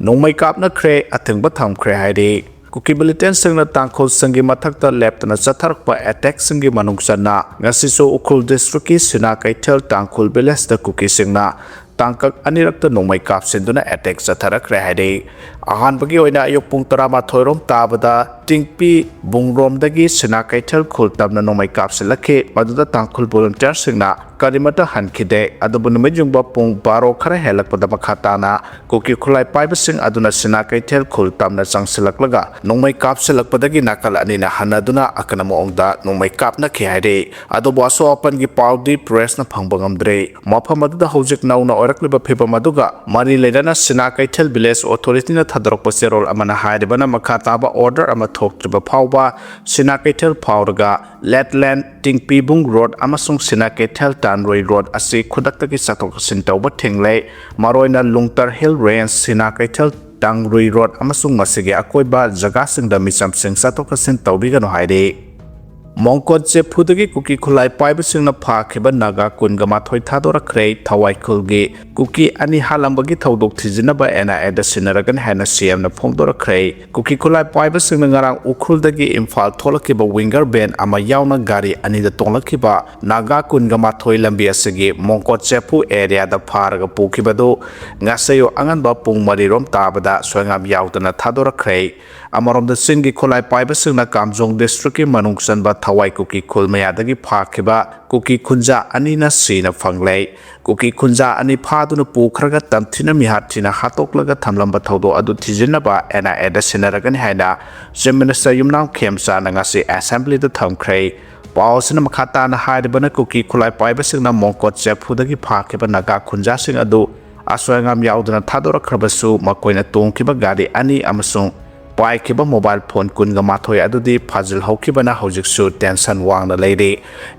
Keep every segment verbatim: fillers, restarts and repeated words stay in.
ꯅꯣꯡꯃꯩ ꯀꯥꯞꯅꯈ꯭ꯔꯦ, ꯑꯊꯤꯡꯕ ꯊꯝꯈ꯭ꯔꯦ ꯍꯥꯏꯔꯤ꯫ ꯀꯨꯀꯤ ꯃꯤꯂꯤꯇꯦꯟꯁꯤꯡꯅ ꯇꯥꯡꯈꯨꯜꯁꯤꯡꯒꯤ ꯃꯊꯛꯇ ꯂꯦꯞꯇꯅ ꯆꯠꯊꯔꯛꯄ ꯑꯦꯇꯦꯛꯁꯤꯡꯒꯤ ꯃꯅꯨꯡ ꯆꯟꯅ ꯉꯁꯤꯁꯨ ꯎꯈ꯭ꯔꯨꯜ ꯗꯤꯁꯇ꯭ꯔꯤꯛꯀꯤ ꯁꯤꯅꯥ ꯀꯩꯊꯦꯜ ꯇꯥꯡꯈꯨꯜ ꯚꯤꯂꯦꯖꯇ ꯀꯨꯀꯤꯁꯤꯡꯅ ꯇꯥꯡꯀꯛ ꯑꯅꯤꯔꯛꯇ ꯅꯣꯡꯃꯩ ꯀꯥꯞꯁꯤꯟꯗꯨꯅ ꯑꯦꯇꯦꯛ ꯆꯠꯊꯔꯛꯈ꯭ꯔꯦ ꯍꯥꯏꯔꯤ꯫ ꯑꯍꯥꯟꯕꯒꯤ ꯑꯣꯏꯅ ꯑꯌꯨꯛ ꯄꯨꯡ ꯇꯔꯥꯃꯥꯊꯣꯏ ꯔꯣꯝ ꯇꯥꯕꯗ ꯇꯤꯡꯄꯤ ꯕꯨꯡꯔꯣꯝꯗꯒꯤ ꯁꯤꯅꯥ ꯀꯩꯊꯦꯜ ꯈꯨꯜ ꯇꯝꯅ ꯅꯣꯡꯃꯩ ꯀꯥꯞꯁꯤꯜꯂꯛꯈꯤ꯫ ꯃꯗꯨꯗ ꯇꯥꯡꯈꯨꯜ ꯚꯣꯂꯨꯟꯇꯤꯌꯔꯁꯤꯡꯅ ꯀꯔꯤꯃꯠꯇ ꯍꯟꯈꯤꯗꯦ꯫ ꯑꯗꯨꯕꯨ ꯅꯨꯃꯤꯠ ꯌꯨꯡꯕ ꯄꯨꯡ ꯕꯥꯔꯣ ꯈꯔ ꯍꯦꯜꯂꯛꯄꯗ ꯃꯈꯥ ꯇꯥꯅ ꯀꯨꯀꯤ ꯈꯨꯠꯂꯥꯏ ꯄꯥꯏꯕꯁꯤꯡ ꯑꯗꯨꯅ ꯁꯤꯅꯥ ꯀꯩꯊꯦꯜ ꯈꯨꯜ ꯇꯝꯅ ꯆꯪꯁꯤꯜꯂꯛꯂꯒ ꯅꯣꯡꯃꯩ ꯀꯥꯞꯁꯤꯜꯂꯛꯄꯗꯒꯤ ꯅꯥꯀꯜ ꯑꯅꯤꯅ ꯍꯟꯅꯗꯨꯅ ꯑꯀꯟꯕ ꯃꯑꯣꯡꯗ ꯅꯣꯡꯃꯩ ꯀꯥꯞꯅꯈꯤ ꯍꯥꯏꯔꯤ꯫ ꯑꯗꯨꯕꯨ ꯑꯁꯣꯛ ꯑꯄꯟꯒꯤ ꯄꯥꯎꯗꯤ ꯄ꯭ꯔꯦꯁꯅ ꯐꯪꯕ ꯉꯝꯗ꯭ꯔꯤ꯫ ꯃꯐꯝ ꯑꯗꯨꯗ ꯍꯧꯖꯤꯛ ꯅꯧꯅ ꯑꯣꯏꯔꯛꯂꯤꯕ ꯐꯤꯕꯝ ꯑꯗꯨꯒ ꯃꯔꯤ ꯂꯩꯅꯅ ꯁꯤꯅꯥ ꯀꯩꯊꯦꯜ ꯚꯤꯂꯦꯖ ꯑꯣꯊꯣꯔꯤꯇꯤꯅ ꯊꯥꯗꯣꯔꯛꯄ ꯆꯦꯔꯣꯜ ꯑꯃꯅ ꯍꯥꯏꯔꯤꯕꯅ ꯃꯈꯥ ꯇꯥꯕ ꯑꯣꯔꯗꯔ ꯑꯃ ꯊꯣꯛꯇ꯭ꯔꯤꯕ ꯐꯥꯎꯕ ꯁꯤꯅꯥ ꯀꯩꯊꯦꯜ ꯐꯥꯎꯔꯒ ꯂꯦꯠꯂꯦꯟ, ꯇꯤꯡꯄꯤꯕꯨꯡ ꯔꯣꯗ ꯑꯃꯁꯨꯡ ꯁꯤꯅꯥ ꯀꯩꯊꯦꯜ ꯇꯥꯟꯔꯣꯏ ꯔꯣꯗ ꯑꯁꯤ ꯈꯨꯗꯛꯇꯒꯤ ꯆꯠꯊꯣꯛ ꯆꯠꯁꯤꯟ ꯇꯧꯕ ꯊꯤꯡꯂꯦ꯫ ꯃꯔꯨꯑꯣꯏꯅ ꯂꯨꯡꯇꯔ ꯍꯤꯜ ꯔꯦꯟꯖ, ꯁꯤꯅꯥ ꯀꯩꯊꯦꯜ ꯇꯥꯡꯔꯨꯏ ꯔꯣꯗ ꯑꯃꯁꯨꯡ ꯃꯁꯤꯒꯤ ꯑꯀꯣꯏꯕ ꯖꯒꯥꯁꯤꯡꯗ ꯃꯤꯆꯝꯁꯤꯡ ꯆꯠꯊꯣꯛ ꯆꯠꯁꯤꯟ ꯇꯧꯕꯤꯒꯅꯨ ꯍꯥꯏꯔꯤ꯫ ꯃꯣꯡꯀꯣꯠ ꯆꯦꯐꯨꯗꯒꯤ ꯀꯨꯀꯤ ꯈꯨꯠꯂꯥꯏ ꯄꯥꯏꯕꯁꯤꯡꯅ ꯐꯥꯈꯤꯕ ꯅꯥꯒꯥ ꯀꯨꯟꯒ ꯃꯥꯊꯣꯏ ꯊꯥꯗꯣꯔꯛꯈ꯭ꯔꯦ꯫ ꯊꯋꯥꯏ ꯈꯨꯜꯒꯤ ꯀꯨꯀꯤ ꯑꯅꯤ ꯍꯥꯠꯂꯝꯕꯒꯤ ꯊꯧꯗꯣꯛ ꯊꯤꯖꯤꯟꯅꯕ ꯑꯦꯟ ꯑꯥꯏ ꯑꯦꯗ ꯁꯤꯟꯅꯔꯒꯅꯤ ꯍꯥꯏꯅ ꯁꯤ ꯑꯦꯝꯅ ꯐꯣꯡꯗꯣꯔꯛꯈ꯭ꯔꯦ꯫ ꯀꯨꯀꯤ ꯈꯨꯠꯂꯥꯏ ꯄꯥꯏꯕꯁꯤꯡꯅ ꯉꯔꯥꯡ ꯎꯈ꯭ꯔꯨꯜꯗꯒꯤ ꯏꯝꯐꯥꯜ ꯊꯣꯛꯂꯛꯈꯤꯕ ꯋꯤꯡꯒꯔ ꯚꯦꯟ ꯑꯃ ꯌꯥꯎꯅ ꯒꯥꯔꯤ ꯑꯅꯤꯗ ꯇꯣꯡꯂꯛꯈꯤꯕ ꯅꯥꯒꯥ ꯀꯨꯟꯒ ꯃꯥꯊꯣꯏ ꯂꯝꯕꯤ ꯑꯁꯤꯒꯤ ꯃꯣꯡꯀꯣꯠ ꯆꯦꯐꯨ ꯑꯦꯔꯤꯌꯥꯗ ꯐꯥꯔꯒ ꯄꯨꯈꯤꯕꯗꯨ ꯉꯁꯥꯏ ꯑꯌꯨꯛ ꯑꯉꯟꯕ ꯄꯨꯡ ꯃꯔꯤ ꯔꯣꯝ ꯇꯥꯕꯗ ꯁꯣꯏꯉꯥꯝ ꯌꯥꯎꯗꯅ ꯊꯥꯗꯣꯔꯛꯈ꯭ꯔꯦ꯫ ꯑꯃꯔꯣꯝꯗ ꯆꯤꯡꯒꯤ ꯈꯨꯠꯂꯥꯏ ꯄꯥꯏꯕꯁꯤꯡꯅ ꯀꯥꯝꯖꯣꯡ ꯗꯤꯁꯇ꯭ꯔꯤꯛꯀꯤ ꯃꯅꯨꯡ ꯆꯟꯕ ꯊꯋꯥꯏ ꯀꯨꯀꯤ ꯈꯨꯜ ꯃꯌꯥꯗꯒꯤ ꯐꯥꯈꯤꯕ ꯀꯨꯀꯤ ꯈꯨꯟꯖꯥ ꯑꯅꯤꯅ ꯁꯤꯅ ꯐꯪꯂꯦ꯫ ꯀꯨꯀꯤ ꯈꯨꯟꯖꯥ ꯑꯅꯤ ꯐꯥꯗꯨꯅ ꯄꯨꯈ꯭ꯔꯒ ꯇꯝꯊꯤꯅ ꯃꯤꯍꯥꯠ ꯊꯤꯅ ꯍꯥꯠꯇꯣꯛꯂꯒ ꯊꯝꯂꯝꯕ ꯊꯧꯗꯣꯛ ꯑꯗꯨ ꯊꯤꯖꯤꯟꯅꯕ ꯑꯦꯟ ꯑꯥꯏ ꯑꯦꯗ ꯁꯤꯟꯅꯔꯒꯅꯤ ꯍꯥꯏꯅ ꯆꯤꯐ ꯃꯤꯅꯤꯁꯇꯔ ꯌꯨꯝꯅꯥꯝ ꯈꯦꯝꯆꯥꯅ ꯉꯁꯤ ꯑꯦꯁꯦꯝꯕ꯭ꯂꯤꯗ ꯊꯝꯈ꯭ꯔꯦ꯫ ꯄꯥꯎ ꯑꯁꯤꯅ ꯃꯈꯥ ꯇꯥꯅ ꯍꯥꯏꯔꯤꯕꯅ ꯀꯨꯀꯤ ꯈꯨꯠꯂꯥꯏ ꯄꯥꯏꯕꯁꯤꯡꯅ ꯃꯣꯡꯀꯣꯠ ꯆꯦꯐꯨꯗꯒꯤ ꯐꯥꯈꯤꯕ ꯅꯥꯒꯥ ꯈꯨꯟꯖꯥꯁꯤꯡ ꯑꯗꯨ ꯑꯁꯣꯏ ꯑꯉꯥꯝ ꯌꯥꯎꯗꯅ ꯊꯥꯗꯣꯔꯛꯈ꯭ꯔꯕꯁꯨ ꯃꯈꯣꯏꯅ ꯇꯣꯡꯈꯤꯕ ꯒꯥꯔꯤ ꯑꯅꯤ ꯑꯃꯁꯨꯡ ꯄꯥꯏꯈꯤꯕ ꯃꯣꯕꯥꯏꯜ ꯐꯣꯟ ꯀꯨꯟꯒ ꯃꯥꯊꯣꯏ ꯑꯗꯨꯗꯤ ꯐꯥꯖꯤꯜꯍꯧꯈꯤꯕꯅ ꯍꯧꯖꯤꯛꯁꯨ ꯇꯦꯟꯁꯟ ꯋꯥꯡꯅ ꯂꯩꯔꯤ꯫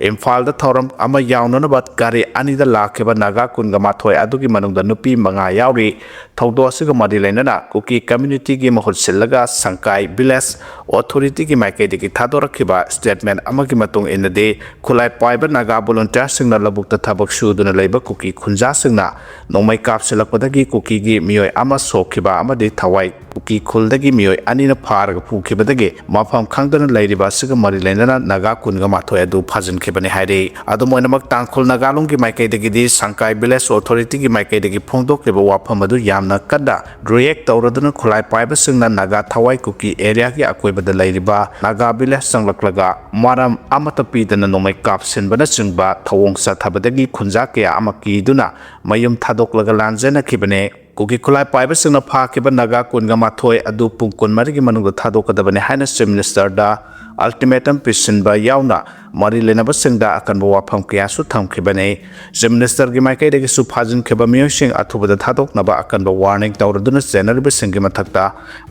ꯏꯝꯐꯥꯜꯗ ꯊꯧꯔꯝ ꯑꯃ ꯌꯥꯎꯅꯅꯕ ꯒꯥꯔꯤ ꯑꯅꯤꯗ ꯂꯥꯛꯈꯤꯕ ꯅꯥꯒꯥ ꯀꯨꯟꯒ ꯃꯥꯊꯣꯏ ꯑꯗꯨꯒꯤ ꯃꯅꯨꯡꯗ ꯅꯨꯄꯤ ꯃꯉꯥ ꯌꯥꯎꯔꯤ꯫ ꯊꯧꯗꯣꯛ ꯑꯁꯤꯒ ꯃꯔꯤ ꯂꯩꯅꯅ ꯀꯨꯀꯤ ꯀꯝꯃ꯭ꯌꯨꯅꯤꯇꯤꯒꯤ ꯃꯍꯨꯠ ꯁꯤꯜꯂꯒ ꯁꯪꯀꯥꯏ ꯚꯤꯂꯦꯖ ꯑꯣꯊꯣꯔꯤꯇꯤꯒꯤ ꯃꯥꯏꯀꯩꯗꯒꯤ ꯊꯥꯗꯣꯔꯛꯈꯤꯕ ꯁ꯭ꯇꯦꯠꯃꯦꯟ ꯑꯃꯒꯤ ꯃꯇꯨꯡ ꯏꯟꯅꯗꯤ, ꯈꯨꯠꯂꯥꯏ ꯄꯥꯏꯕ ꯅꯥꯒꯥ ꯚꯣꯂꯨꯟꯇꯤꯌꯔꯁꯤꯡꯅ ꯂꯧꯕꯨꯛꯇ ꯊꯕꯛ ꯁꯨꯗꯨꯅ ꯂꯩꯕ ꯀꯨꯀꯤ ꯈꯨꯟꯖꯥꯁꯤꯡꯅ ꯅꯣꯡꯃꯩ ꯀꯥꯞꯁꯤꯜꯂꯛꯄꯗꯒꯤ ꯀꯨꯀꯤꯒꯤ ꯃꯤꯑꯣꯏ ꯑꯃ ꯁꯣꯛꯈꯤꯕ ꯑꯃꯗꯤ ꯊꯋꯥꯏ ꯀꯨꯀꯤ ꯈꯨꯜꯗꯒꯤ ꯃꯤꯑꯣꯏ ꯑꯅꯤꯅ ꯐꯥꯔꯒ ꯄꯨꯈꯤꯕꯗꯒꯤ ꯃꯐꯝ ꯈꯪꯗꯅ ꯂꯩꯔꯤꯕ ꯑꯁꯤꯒ ꯃꯔꯤ ꯂꯩꯅꯅ ꯅꯥꯒꯥ ꯀꯨꯟꯒ ꯃꯥꯊꯣꯏ ꯑꯗꯨ ꯐꯥꯖꯤꯟꯈꯤꯕꯅꯤ ꯍꯥꯏꯔꯤ꯫ ꯑꯗꯨꯝ ꯑꯣꯏꯅꯃꯛ, ꯇꯥꯡꯈꯨꯜ ꯅꯥꯒꯥꯂꯣꯡꯒꯤ ꯃꯥꯏꯀꯩꯗꯒꯤꯗꯤ ꯁꯪꯀꯥꯏ ꯚꯤꯂꯦꯖ ꯑꯣꯊꯣꯔꯤꯇꯤꯒꯤ ꯃꯥꯏꯀꯩꯗꯒꯤ ꯐꯣꯡꯗꯣꯛꯂꯤꯕ ꯋꯥꯐꯝ ꯑꯗꯨ ꯌꯥꯝꯅ ꯀꯟꯅ ꯔꯤꯌꯦꯛ ꯇꯧꯔꯗꯨꯅ ꯈꯨꯠꯂꯥꯏ ꯄꯥꯏꯕꯁꯤꯡꯅ ꯅꯥꯒꯥ ꯊꯋꯥꯏ ꯀꯨꯀꯤ ꯑꯦꯔꯤꯌꯥꯒꯤ ꯑꯀꯣꯏꯕꯗ ꯂꯩꯔꯤꯕ ꯅꯥꯒꯥ ꯚꯤꯂꯦꯖ ꯆꯪꯂꯛꯂꯒ ꯃꯔꯝ ꯑꯃꯠꯇ ꯄꯤꯗꯅ ꯅꯣꯡꯃꯩ ꯀꯥꯞꯁꯤꯟꯕꯅꯆꯤꯡꯕ ꯊꯧꯑꯣꯡ ꯆꯠꯊꯕꯗꯒꯤ ꯈꯨꯟꯖꯥ ꯀꯌꯥ ꯑꯃ ꯀꯤꯗꯨꯅ ꯃꯌꯨꯝ ꯊꯥꯗꯣꯛꯂꯒ ꯂꯥꯟꯖꯦꯟꯅꯈꯤꯕꯅꯤ꯫ ꯀꯨꯀꯤ ꯈꯨꯠꯂꯥꯏ ꯄꯥꯏꯕꯁꯤꯡꯅ ꯐꯥꯈꯤꯕ ꯅꯥꯒꯥ ꯀꯨꯟꯒ ꯃꯥꯊꯣꯏ ꯑꯗꯨ ꯄꯨꯡ ꯀꯨꯟꯃꯔꯤꯒꯤ ꯃꯅꯨꯡꯗ ꯊꯥꯗꯣꯛꯀꯗꯕꯅꯤ ꯍꯥꯏꯅ ꯆꯤꯐ ꯃꯤꯅꯤꯁꯇꯔꯗ ꯑꯜꯇꯤꯃꯦꯇꯝ ꯄꯤꯁꯤꯟꯕ ꯌꯥꯎꯅ ꯃꯔꯤ ꯂꯩꯅꯕꯁꯤꯡꯗ ꯑꯀꯟꯕ ꯋꯥꯐꯝ ꯀꯌꯥꯁꯨ ꯊꯝꯈꯤꯕꯅꯤ꯫ ꯆꯤꯐ ꯃꯤꯅꯤꯁꯇꯔꯒꯤ ꯃꯥꯏꯀꯩꯗꯒꯤꯁꯨ ꯐꯥꯖꯤꯟꯈꯤꯕ ꯃꯤꯑꯣꯏꯁꯤꯡ ꯑꯊꯨꯕꯗ ꯊꯥꯗꯣꯛꯅꯕ ꯑꯀꯟꯕ ꯋꯥꯔꯅꯤꯡ ꯇꯧꯔꯗꯨꯅ ꯆꯦꯟꯅꯔꯤꯕꯁꯤꯡꯒꯤ ꯃꯊꯛꯇ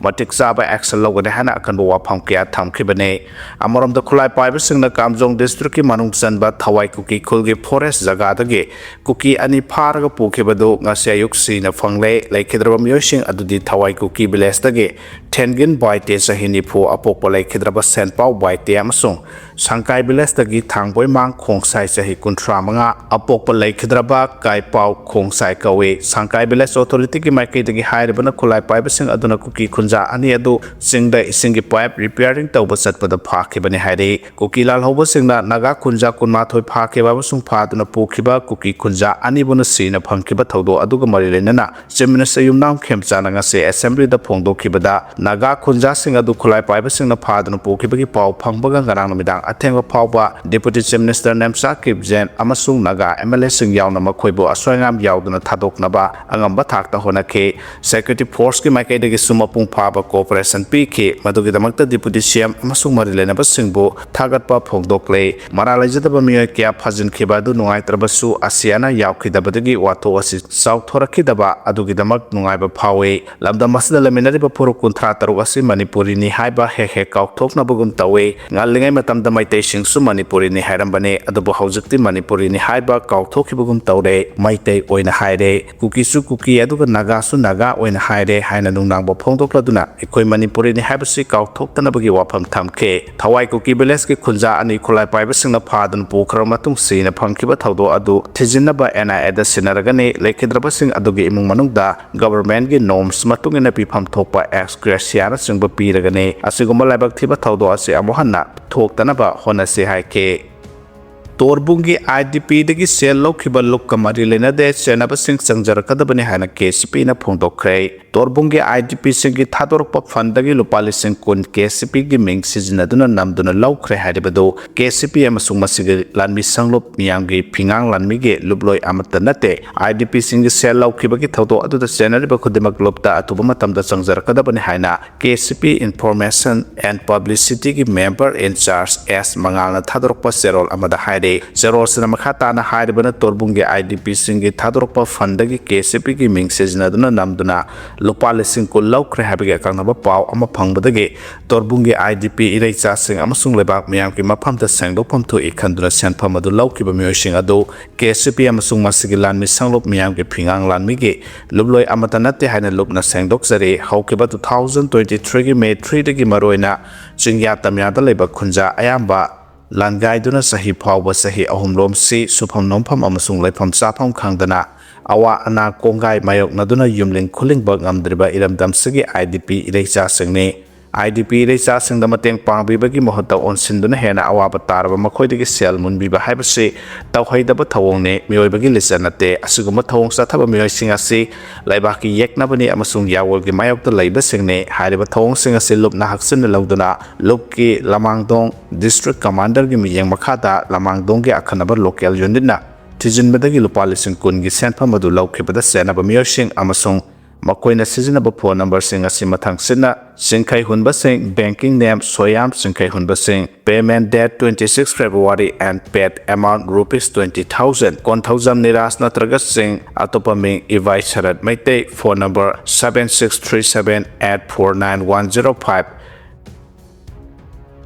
ꯃꯇꯤꯛ ꯆꯥꯕ ꯑꯦꯛꯁꯟ ꯂꯧꯒꯅꯤ ꯍꯥꯏꯅ ꯑꯀꯟꯕ ꯋꯥꯐꯝ ꯀꯌꯥ ꯊꯝꯈꯤꯕꯅꯤ꯫ ꯑꯃꯔꯣꯝꯗ, ꯈꯨꯠꯂꯥꯏ ꯄꯥꯏꯕꯁꯤꯡꯅ ꯀꯥꯝꯖꯣꯡ ꯗꯤꯁꯇ꯭ꯔꯤꯛꯀꯤ ꯃꯅꯨꯡ ꯆꯟꯕ ꯊꯋꯥꯏ ꯀꯨꯀꯤ ꯈꯨꯜꯒꯤ ꯐꯣꯔꯦꯁ ꯖꯒꯥꯗꯒꯤ ꯀꯨꯀꯤ ꯑꯅꯤ ꯐꯥꯔꯒ ꯄꯨꯈꯤꯕꯗꯨ ꯉꯁꯤ ꯑꯌꯨꯛ ꯁꯤꯅ ꯐꯪꯂꯦ꯫ ꯂꯩꯈꯤꯗ꯭ꯔꯕ ꯃꯤꯑꯣꯏꯁꯤꯡ ꯑꯗꯨꯗꯤ ꯊꯋꯥꯏ ꯀꯨꯀꯤ ꯚꯤꯂꯦꯖꯇꯒꯤ ꯊꯦꯟꯒꯤꯟ ꯕꯥꯏꯇꯦ, ꯆꯍꯤ ꯅꯤꯐꯨ, ꯑꯄꯣꯛꯄ ꯂꯩꯈꯤꯗ꯭ꯔꯕ ꯁꯦꯟꯄꯥꯎ ꯕꯥꯏꯇꯦ ꯑꯃꯁꯨꯡ ꯁꯪꯀꯥꯏ ꯚꯤꯂꯦꯖꯇꯒꯤ ꯊꯥꯡꯕꯣꯏꯃꯥꯡ ꯈꯣꯡꯁꯥꯏ, ꯆꯍꯤ ꯀꯨꯟꯊ꯭ꯔꯥ ꯃꯉꯥ, ꯑꯄꯣꯛꯄ ꯂꯩꯈꯤꯗ꯭ꯔꯕ ꯀꯥꯏꯄꯥꯎ ꯈꯣꯡꯁꯥꯏ ꯀꯧꯏ꯫ ꯁꯪꯀꯥꯏ ꯚꯤꯂꯦꯖ ꯑꯣꯊꯣꯔꯤꯇꯤꯒꯤ ꯃꯥꯏꯀꯩꯗꯒꯤ ꯍꯥꯏꯔꯤꯕꯅ ꯈꯨꯠꯂꯥꯏ ꯄꯥꯏꯕꯁꯤꯡ ꯑꯗꯨꯅ ꯀꯨꯀꯤ ꯈꯨꯟꯖꯥ ꯑꯅꯤ ꯑꯗꯨ ꯆꯤꯡꯗ ꯏꯁꯤꯡꯒꯤ ꯄꯥꯏꯞ ꯔꯤꯄꯤꯌꯥꯔꯤꯡ ꯇꯧꯕ ꯆꯠꯄꯗ ꯐꯥꯈꯤꯕꯅꯤ ꯍꯥꯏꯔꯤ꯫ ꯀꯨꯀꯤ ꯂꯥꯜꯍꯧꯕꯁꯤꯡꯅ ꯅꯥꯒꯥ ꯈꯨꯟꯖꯥ ꯀꯨꯟꯃꯥꯊꯣꯏ ꯐꯥꯈꯤꯕ ꯑꯃꯁꯨꯡ ꯐꯥꯗꯨꯅ ꯄꯨꯈꯤꯕ ꯀꯨꯀꯤ ꯈꯨꯟꯖꯥ ꯑꯅꯤꯕꯨꯅ ꯁꯤꯅ ꯐꯪꯈꯤꯕ ꯊꯧꯗꯣꯛ ꯑꯗꯨꯒ ꯃꯔꯤ ꯂꯩꯅꯅ ꯆꯤꯐ ꯃꯤꯅꯤꯁꯇꯔ ꯌꯨꯝꯅꯥꯝ ꯈꯦꯝꯆꯥꯅ ꯉꯁꯤ ꯑꯦꯁꯦꯝꯕ꯭ꯂꯤꯗ ꯐꯣꯡꯗꯣꯛꯈꯤꯕꯗ, ꯅꯥꯒꯥ ꯈꯨꯟꯖꯥꯁꯤꯡ ꯑꯗꯨ ꯈꯨꯠꯂꯥꯏ ꯄꯥꯏꯕꯁꯤꯡꯅ ꯐꯥꯗꯨꯅ ꯄꯨꯈꯤꯕꯒꯤ ꯄꯥꯎ ꯐꯪꯕꯒ ꯉꯔꯥꯡ ꯅꯨꯃꯤꯗꯥꯡ ꯑꯊꯦꯡꯕ ꯐꯥꯎꯕ Deputy Chief Minister ꯅꯦꯝꯆꯥ ꯀꯤꯞꯖꯦꯟ ꯑꯃꯁꯨꯡ ꯅꯥꯒꯥ M L A ꯁꯤꯡ ꯌꯥꯎꯅ ꯃꯈꯣꯏꯕꯨ ꯑꯁꯣꯏ ꯑꯉꯥꯝ ꯌꯥꯎꯗꯅ ꯊꯥꯗꯣꯛꯅꯕ ꯑꯉꯝꯕ ꯊꯥꯛꯇ ꯍꯣꯠꯅꯈꯤ꯫ Security Force ꯀꯤ ꯃꯥꯏꯀꯩꯗꯒꯤꯁꯨ ꯃꯄꯨꯡ ꯐꯥꯕ cooperation ꯄꯤꯈꯤ꯫ ꯃꯗꯨꯒꯤꯗꯃꯛꯇ Deputy C M ꯑꯃꯁꯨꯡ ꯃꯔꯤ ꯂꯩꯅꯕꯁꯤꯡꯕꯨ ꯊꯥꯒꯠꯄ ꯐꯣꯡꯗꯣꯛꯂꯤ꯫ ꯃꯔꯥꯜ ꯂꯩꯖꯗꯕ ꯃꯤꯑꯣꯏ ꯀꯌꯥ ꯐꯥꯖꯤꯟꯈꯤꯕ ꯑꯗꯨ ꯅꯨꯡꯉꯥꯏꯇ꯭ꯔꯕꯁꯨ, ꯑꯁꯤꯌꯥꯅ ꯌꯥꯎꯈꯤꯗꯕꯗꯒꯤ ꯋꯥꯊꯣꯛ ꯑꯁꯤ ꯆꯥꯎꯊꯣꯔꯛꯈꯤꯗꯕ ꯑꯗꯨꯒꯤꯗꯃꯛ ꯅꯨꯡꯉꯥꯏꯕ ꯐꯥꯎꯏ꯫ ꯂꯝꯗꯝ ꯑꯁꯤꯗ ꯂꯩꯃꯤꯟꯅꯔꯤꯕ ꯐꯨꯔꯨꯞ ꯀꯨꯟꯊ꯭ꯔꯥ ꯇꯔꯨꯛ ꯑꯁꯤ ꯃꯅꯤꯄꯨꯔꯤꯅꯤ ꯍꯥꯏꯕ ꯍꯦꯛ ꯍꯦꯛ ꯀꯥꯎꯊꯣꯛꯅꯕꯒꯨꯝ ꯇꯧꯏ꯫ ꯉꯜꯂꯤꯉꯩ ꯃꯇꯝꯗ ꯃꯩꯇꯩꯁꯤꯡꯁꯨ ꯃꯅꯤꯄꯨꯔꯤꯅꯤ ꯍꯥꯏꯔꯝꯕꯅꯤ, ꯑꯗꯨꯕꯨ ꯍꯧꯖꯤꯛꯇꯤ ꯃꯅꯤꯄꯨꯔꯤꯅꯤ ꯍꯥꯏꯕ ꯀꯥꯎꯊꯣꯛꯈꯤꯕꯒꯨꯝ ꯇꯧꯔꯦ꯫ ꯃꯩꯇꯩ ꯑꯣꯏꯅ ꯍꯥꯏꯔꯦ, ꯀꯨꯀꯤꯁꯨ ꯀꯨꯀꯤ, ꯑꯗꯨꯒ ꯅꯥꯒꯥꯁꯨ ꯅꯥꯒꯥ ꯑꯣꯏꯅ ꯍꯥꯏꯔꯦ ꯍꯥꯏꯅ ꯅꯨꯡꯅꯥꯡꯕ ꯐꯣꯡꯗꯣꯛꯂꯗꯨꯅ ꯑꯩꯈꯣꯏ ꯃꯅꯤꯄꯨꯔꯤꯅꯤ ꯍꯥꯏꯕꯁꯤ ꯀꯥꯎꯊꯣꯛꯇꯅꯕꯒꯤ ꯋꯥꯐꯝ ꯊꯝꯈꯤ꯫ ꯊꯋꯥꯏ ꯀꯨꯀꯤ village ꯀꯤ ꯈꯨꯟꯖꯥ ꯑꯅꯤ ꯈꯨꯠꯂꯥꯏ ꯄꯥꯏꯕꯁꯤꯡꯅ ꯐꯥꯗꯨꯅ ꯄꯨꯈ꯭ꯔꯕ ꯃꯇꯨꯡ ꯁꯤꯅ ꯐꯪꯈꯤꯕ ꯊꯧꯗꯣꯛ ꯑꯗꯨ ꯊꯤꯖꯤꯟꯅꯕ N I A ꯗ ꯁꯤꯟꯅꯔꯒꯅꯤ꯫ ꯂꯩꯈꯤꯗ꯭ꯔꯕꯁꯤꯡ ꯑꯗꯨꯒꯤ ꯏꯃꯨꯡ ꯃꯅꯨꯡꯗ government ꯀꯤ norms ꯃꯇꯨꯡ ꯏꯟꯅ ꯄꯤꯐꯝ ꯊꯣꯛꯄ ex gratia ꯅꯆꯤꯡꯕ ꯄꯤꯔꯒꯅꯤ꯫ ꯑꯁꯤꯒꯨꯝꯕ ꯂꯥꯏꯕꯛ ꯊꯤꯕ ꯊꯧꯗꯣꯛ ꯑꯁꯤ ꯑꯃꯨꯛ ꯍꯟꯅ ꯊꯣꯛꯇꯅꯕ ꯍꯣꯠꯅꯁꯤ ꯍꯥꯏꯈꯤ꯫ ꯇꯣꯔꯕꯨꯡꯒꯤ I D P ꯗꯒꯤ ꯁꯦꯜ ꯂꯧꯈꯤꯕ ꯂꯨꯞꯀ ꯃꯔꯤ ꯂꯩꯅꯗꯦ, ꯆꯦꯟꯅꯕꯁꯤꯡ ꯆꯪꯖꯔꯛꯀꯗꯕꯅꯤ ꯍꯥꯏꯅ K C P ꯅ ꯐꯣꯡꯗꯣꯛꯈ꯭ꯔꯦ꯫ ꯇꯣꯔꯕꯨꯡꯒꯤ I D P ꯁꯤꯡꯒꯤ ꯊꯥꯗꯣꯔꯛꯄ fund ꯗꯒꯤ ꯂꯨꯄꯥ ꯂꯤꯁꯤꯡ ꯀꯨꯟ K C P ꯒꯤ ꯃꯤꯡ ꯁꯤꯖꯤꯟꯅꯗꯨꯅ ꯅꯝꯗꯨꯅ ꯂꯧꯈ꯭ꯔꯦ ꯍꯥꯏꯔꯤꯕꯗꯨ K C P ꯑꯃꯁꯨꯡ ꯃꯁꯤꯒꯤ ꯂꯥꯟꯃꯤ ꯁꯪꯂꯨꯞ ꯃꯤꯌꯥꯝꯒꯤ ꯐꯤꯉꯥꯡ ꯂꯥꯟꯃꯤꯒꯤ ꯂꯨꯞꯂꯣꯏ ꯑꯃꯠꯇ ꯅꯠꯇꯦ꯫ I D P ꯁꯤꯡꯒꯤ ꯁꯦꯜ ꯂꯧꯈꯤꯕꯒꯤ ꯊꯧꯗꯣꯛ ꯑꯗꯨꯗ ꯆꯦꯟꯅꯔꯤꯕ ꯈꯨꯗꯤꯡꯃꯛ ꯂꯨꯞꯇ ꯑꯊꯨꯕ ꯃꯇꯝꯗ ꯆꯪꯖꯔꯛꯀꯗꯕꯅꯤ ꯍꯥꯏꯅ K C P Information and Publicity ꯒꯤ member in charge S ꯃꯉꯥꯜꯅ ꯊꯥꯗꯣꯔꯛꯄ ꯆꯦꯔꯣꯜ ꯑꯃꯗ ꯍꯥꯏꯔꯤ꯫ ꯆꯦꯔꯣꯜꯁꯤꯅ ꯃꯈꯥ ꯇꯥꯅ ꯍꯥꯏꯔꯤꯕꯅ ꯇꯣꯔꯕꯨꯡꯒꯤ I D P ꯁꯤꯡꯒꯤ ꯊꯥꯗꯣꯔꯛꯄ fund ꯗꯒꯤ K C P ꯒꯤ ꯃꯤꯡ ꯁꯤꯖꯤꯟꯅꯗꯨꯅ ꯅꯝꯗꯨꯅ ꯂꯨꯄꯥ ꯂꯤꯁꯤꯡ ꯀꯨꯟ ꯂꯧꯈ꯭ꯔꯦ ꯍꯥꯏꯕꯒꯤ ꯑꯀꯛꯅꯕ ꯄꯥꯎ ꯑꯃ ꯐꯪꯕꯗꯒꯤ ꯇꯣꯔꯕꯨꯡꯒꯤ I D P ꯏꯔꯩꯆꯥꯁꯤꯡ ꯑꯃꯁꯨꯡ ꯂꯩꯕꯥꯛ ꯃꯤꯌꯥꯝꯒꯤ ꯃꯐꯝꯗ ꯁꯦꯡꯗꯣꯛꯐꯝ ꯊꯣꯛꯏ ꯈꯟꯗꯨꯅ ꯁꯦꯟꯐꯝ ꯑꯗꯨ ꯂꯧꯈꯤꯕ ꯃꯤꯑꯣꯏꯁꯤꯡ ꯑꯗꯨ K C P ꯑꯃꯁꯨꯡ ꯃꯁꯤꯒꯤ ꯂꯥꯟꯃꯤ ꯁꯪꯂꯨꯞ ꯃꯤꯌꯥꯝꯒꯤ ꯐꯤꯉꯥꯡ ꯂꯥꯟꯃꯤꯒꯤ ꯂꯨꯞꯂꯣꯏ ꯑꯃꯠꯇ ꯅꯠꯇꯦ ꯍꯥꯏꯅ ꯂꯨꯞꯅ ꯁꯦꯡꯗꯣꯛꯆꯔꯤ꯫ ꯍꯧꯈꯤꯕ two thousand twenty three ꯒꯤ May three ꯗꯒꯤ ꯃꯔꯨꯑꯣꯏꯅ ꯆꯤꯡꯌꯥ ꯇꯝꯌꯥꯗ ꯂꯩꯕ ꯈꯨꯟꯖꯥ ꯑꯌꯥꯝꯕ ꯂꯥꯟꯒꯥꯏꯗꯨꯅ ꯆꯍꯤ ꯐꯥꯎꯕ ꯆꯍꯤ ꯑꯍꯨꯝ ꯂꯣꯝꯁꯤ ꯁꯨꯐꯝ ꯅꯣꯝꯐꯝ ꯑꯃꯁꯨꯡ ꯂꯩꯐꯝ ꯆꯥꯐꯝ ꯈꯪꯗꯅ ꯑꯋꯥ ꯑꯅꯥ ꯀꯣꯡꯒꯥꯏ ꯃꯥꯌꯣꯛꯅꯗꯨꯅ ꯌꯨꯝꯂꯤꯡ ꯈꯨꯂꯤꯡꯕ ꯉꯝꯗ꯭ꯔꯤꯕ ꯏꯔꯝꯗꯝꯁꯤꯒꯤ I D P ꯏꯔꯩꯆꯥꯁꯤꯡꯅꯤ꯫ IDP ꯏꯔꯩꯆꯥꯁꯤꯡꯗ ꯃꯇꯦꯡ ꯄꯥꯡꯕꯤꯕꯒꯤ ꯃꯍꯨꯠꯇ ꯑꯣꯟꯁꯤꯟꯗꯨꯅ ꯍꯦꯟꯅ ꯑꯋꯥꯕ ꯇꯥꯔꯕ ꯃꯈꯣꯏꯗꯒꯤ ꯁꯦꯜ ꯃꯨꯟꯕꯤꯕ ꯍꯥꯏꯕꯁꯤ ꯇꯧꯍꯩꯗꯕ ꯊꯧꯑꯣꯡꯅꯤ, ꯃꯤꯑꯣꯏꯕꯒꯤ ꯂꯤꯆꯠ ꯅꯠꯇꯦ꯫ ꯑꯁꯤꯒꯨꯝꯕ ꯊꯧꯑꯣꯡ ꯆꯠꯊꯕ ꯃꯤꯑꯣꯏꯁꯤꯡ ꯑꯁꯤ ꯂꯩꯕꯥꯛꯀꯤ ꯌꯦꯛꯅꯕꯅꯤ ꯑꯃꯁꯨꯡ ꯌꯥꯑꯣꯜꯒꯤ ꯃꯥꯌꯣꯛꯇ ꯂꯩꯕꯁꯤꯡꯅꯤ꯫ ꯍꯥꯏꯔꯤꯕ ꯊꯧꯑꯣꯡꯁꯤꯡ ꯑꯁꯤ ꯂꯨꯞꯅ ꯍꯛꯆꯤꯟꯅ ꯂꯧꯗꯨꯅ ꯂꯨꯞꯀꯤ ꯂꯃꯥꯡꯗꯣꯡ District Commander ꯒꯤ ꯃꯤꯠꯌꯦꯡ ꯃꯈꯥꯗ ꯂꯃꯥꯡꯗꯣꯡꯒꯤ ꯑꯈꯟꯅꯕ local unit ꯅ ꯊꯤꯖꯤꯟꯕꯗꯒꯤ ꯂꯨꯄꯥ ꯂꯤꯁꯤꯡ ꯀꯨꯟꯒꯤ ꯁꯦꯟꯐꯝ ꯑꯗꯨ ꯂꯧꯈꯤꯕꯗ ꯆꯦꯟꯅꯕ ꯃꯤꯑꯣꯏꯁꯤꯡ ꯑꯃꯁꯨꯡ ꯃꯈꯣꯏꯅ ꯁꯤꯖꯤꯟꯅꯕ phone number ꯁꯤꯡ ꯑꯁꯤ ꯃꯊꯪꯁꯤꯠꯅ: ꯆꯤꯡꯈꯩ ꯍꯨꯟꯕꯁꯤꯡ, banking name ꯁꯣꯌꯥꯝ ꯆꯤꯡꯈꯩ ꯍꯨꯟꯕꯁꯤꯡ, payment date twenty six February and paid amount rupees twenty thousand꯫ Konthoujam Neeraj ꯅꯠꯇ꯭ꯔꯒ ꯁꯤꯡ, ꯑꯇꯣꯞꯄ ꯃꯤꯡ ꯏꯚꯥꯏ ꯁꯔꯠ Meitei, phone number seven six three seven eight four nine one zero five꯫